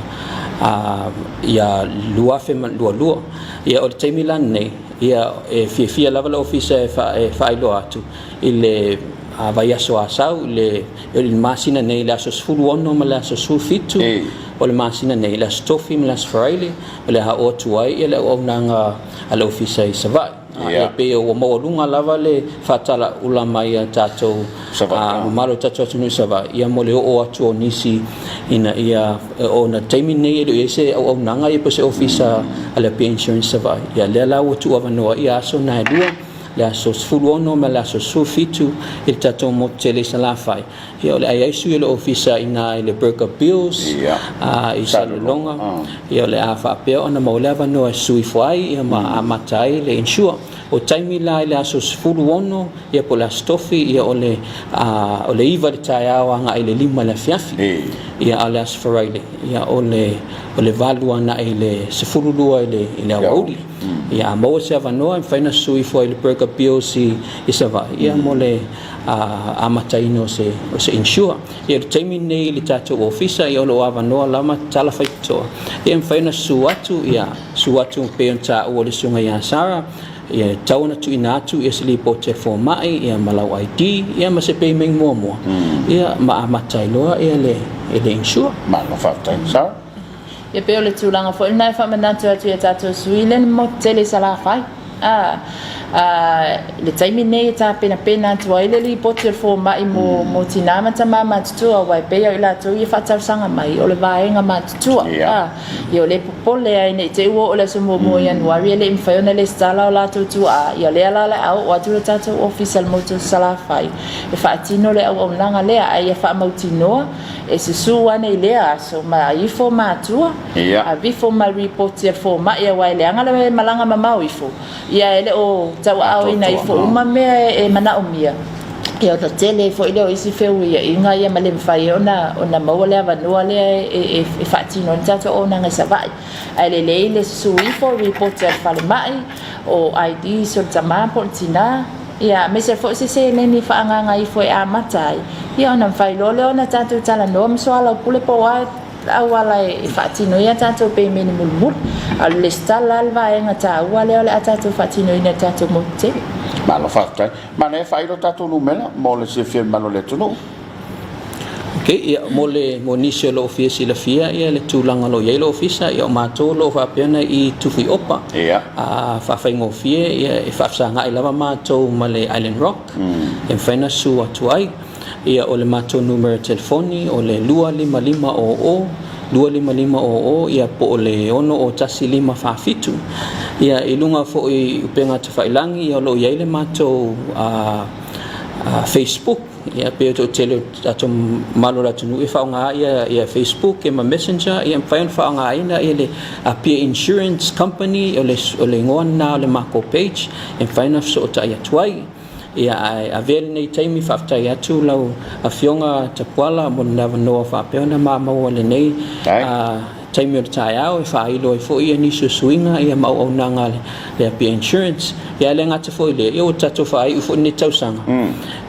a, ia, 2022. Ia, o le taimi la lenei, ia, e fiafia lava le Ofisa e, fa, e faailoa atu i le a, vaiaso Asau, i le, i le masina nei, le aso 16 ma le aso 17 o le masina nei, le aso Tofi ma le aso Faraile, O le a oo atu ai le auaunaga a le Ofisa i Savaii. Ia pei ua maualuga lava le faatalaula mai a tatou mamalu o tatou atunuu i Savaii ia mo le oo atu o nisi ina ia ona taimi nei e le o i ai se auaunaga ia po o se ofisa a le Apia Insurance Savaii. Ia lea la ua tuuavanoa ai ia aso na e lua, le aso 16 ma le aso 17 i le tatou motu tele i Salafai. Ia o le a i ai sui o le ofisa i ina i le Burger Bills i Salelologa. Ia o le a faapea ona maua le avanoa e sui ifo ai ia ma amata ai le insure. O taimi la i le aso 16 ia po o le aso Tofi ia o le o le 9 i le taeao agai i le 5 i le afiafi. Ia a o le aso Faraile ia o le o le 8 agai i le 12 i le i le aoauli. Ia a maua se avanoa e mafai ona sui ifo ai i le Burger Bills i Savaii ia mo le amataina o se, o se insure. Ia, o le taimi lenei i le tatou ofisa, ia, o lo o avanoa lava ma tatala faitotoa. Ia, e mafai ona susu atu, ia, susu atu e pei ona taua e le susuga ia Sarah, ia, e tatau ona tuuina atu ia se lipoti a le fomai, ia, ma lau ID, ia, ma se payment muamua, ia, ma amata ai loa ia le, le insure. Malo faafetai. Sarah? Ia pei o le tulaga foi lena e faamanatu atu i a tatou sui le motu tele i Salafai. A, a, le taimi nei e tapenapena atu ai le lipoti o le fomai mo, mo tinā ma tamā matutua, aua e pei o i latou ia faatausaga mai, o le vaega matutua. A, ia o le popole ai ne i te i ua oo i le aso muamua o Ianuari e le i mafai ona lesitala o latou tuaa, ia lea la o le a oo atu le tatou ofisa i le motu o Salafai e faatino le auaunaga lea, a ia faamautinoa E susu ane i lea aso ma ifo matua, avifo ma ripoti a le fomai aua e leaga le malaga mamao ifo, ia e le o tauaaoina ifo uma mea e manaomia, ia ona tele ai foi lea o isi feuiaiga ia ma le mafai ai ona maua le avanoa lea e faatino ai le tatou auaunaga i Savaii. Ae lelei le susu ifo ripoti a le falemai, o IDs o le tama po o le tina, Ia, aemaise foi se seleni faaagaaga ifo e amata ai, ia ona mafai loa lea ona tatou talanoa ma soalaupule po o a auala e faatino ai a tatou pemeni mulimuli. A o le lesitala lava le vaega taua lea o le a tatou faatinoina i le tatou motu tele. Malo faafetai. Manaia faailo tatou numera mo le silafia e le mamalu o le atunuu. Ok, ia, mo le, mo nisi o lo o fia silafia ia le tulaga o lo o i ai le ofisa, ia o matou o lo o faapea ona i Tufuiopa. Ia. A faafaigofie, ia, e faafesagai lava matou ma le Island Rock, e mafai ona susu atu ai. Ia, o le matou numera telefoni, o le 25500, 25500, ia, po o le 601 547. Ia, i luga foi i upega tafailagi, ia, o lo o i ai le matou, a, a, Facebook. Ia pei o toatele o tatou mamalu o le atunuu e faaaoga ia ia Facebook ia ma Messenger ia mafai ona faaaogaina ia le Apia Insurance Company o le o le igoa lena o le makou page e mafai ona fesootai atu ai. Ia ae avea lenei taimi faafetai atu lau Afioga Tapuala mo le avanoa faapea ona maua lenei taimi o le taeao e faailo ai foi nisi o suiga ia ma auaunaga a le Apia Insurance. Ia ae le gata foi i lea, ia ua tatou faaiu foi lenei tausaga.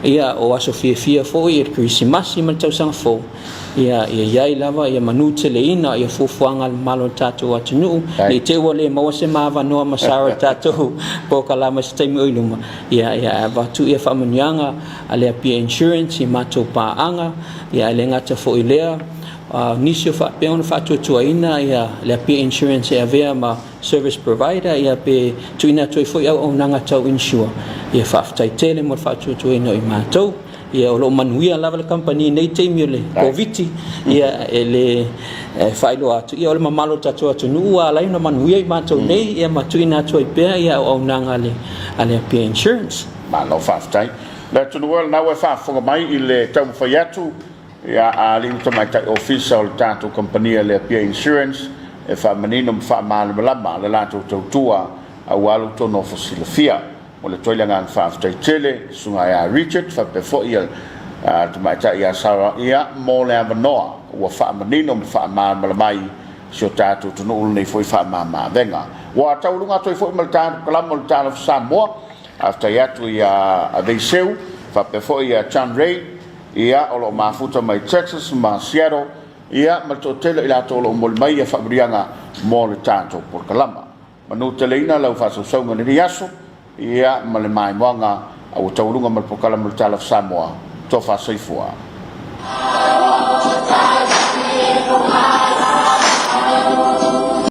Ia o aso fiafia foi ia le Kerisimasi ma le tausaga fou, ia ia i ai lava ia manuteleina ia fuafuaga a le mamalu o le tatou atunuu, ne i te i ua le maua se ma avanoa ma Sarah i le tatou polokalame i se taimi o i luma, ia ia ae avatu ia faamanuiaga a le Apia Insurance i matou paaga, ia ae le gata foi i lea, nisi o faapea ona faatuatuaina ia le Apia Insurance e avea ma service provider ia pe tuuina atu ai foi auaunaga tau insure. Ia faafetai tele mo le faatuatuaina o i matou. Ia o lo o manuia lava le kamupani i nei taimi o le Koviti, ia e le e faailoa atu, ia o le mamalu o le tatou atunuu ua ala ai ona manuia i matou nei, ia ma tuuina atu ai pea ia auaunaga a le a le Apia Insurance. Malo faafetai. Le atunuu e, o lena ua e faafofoga mai i le taumafai atu ia a alii ma tamaitai ofisa o le tatou kamupani a le Apia Insurance e faamanino ma faamalamalama le latou tautua aua lo outou nofo silafia. Mo le toi le agaga faafetai tele susuga ia Richard faapea foi ia tamaitai ia Sarah ia mo le avanoa ua faamanino ma faamalamalama ai si o tatou atunuu lenei foi faamamaavega. Ua taualuga atu ai foi ma le tatou kalama o le Talofa Samoa. Faafetai atu ia Aveiseu faapea foi ia John Ray ia o lo o mafuta mai Texas ma Seattle ia ma le toatele o i latou o lo o momoli mai ia faamanuiaga mo le tatou polokalama. Manuteleina lau faasausauga i lenei aso, ia ma le maimoaga a ua taualuga ma le polokalame o le Tala of Samoa, Tofa Soifua.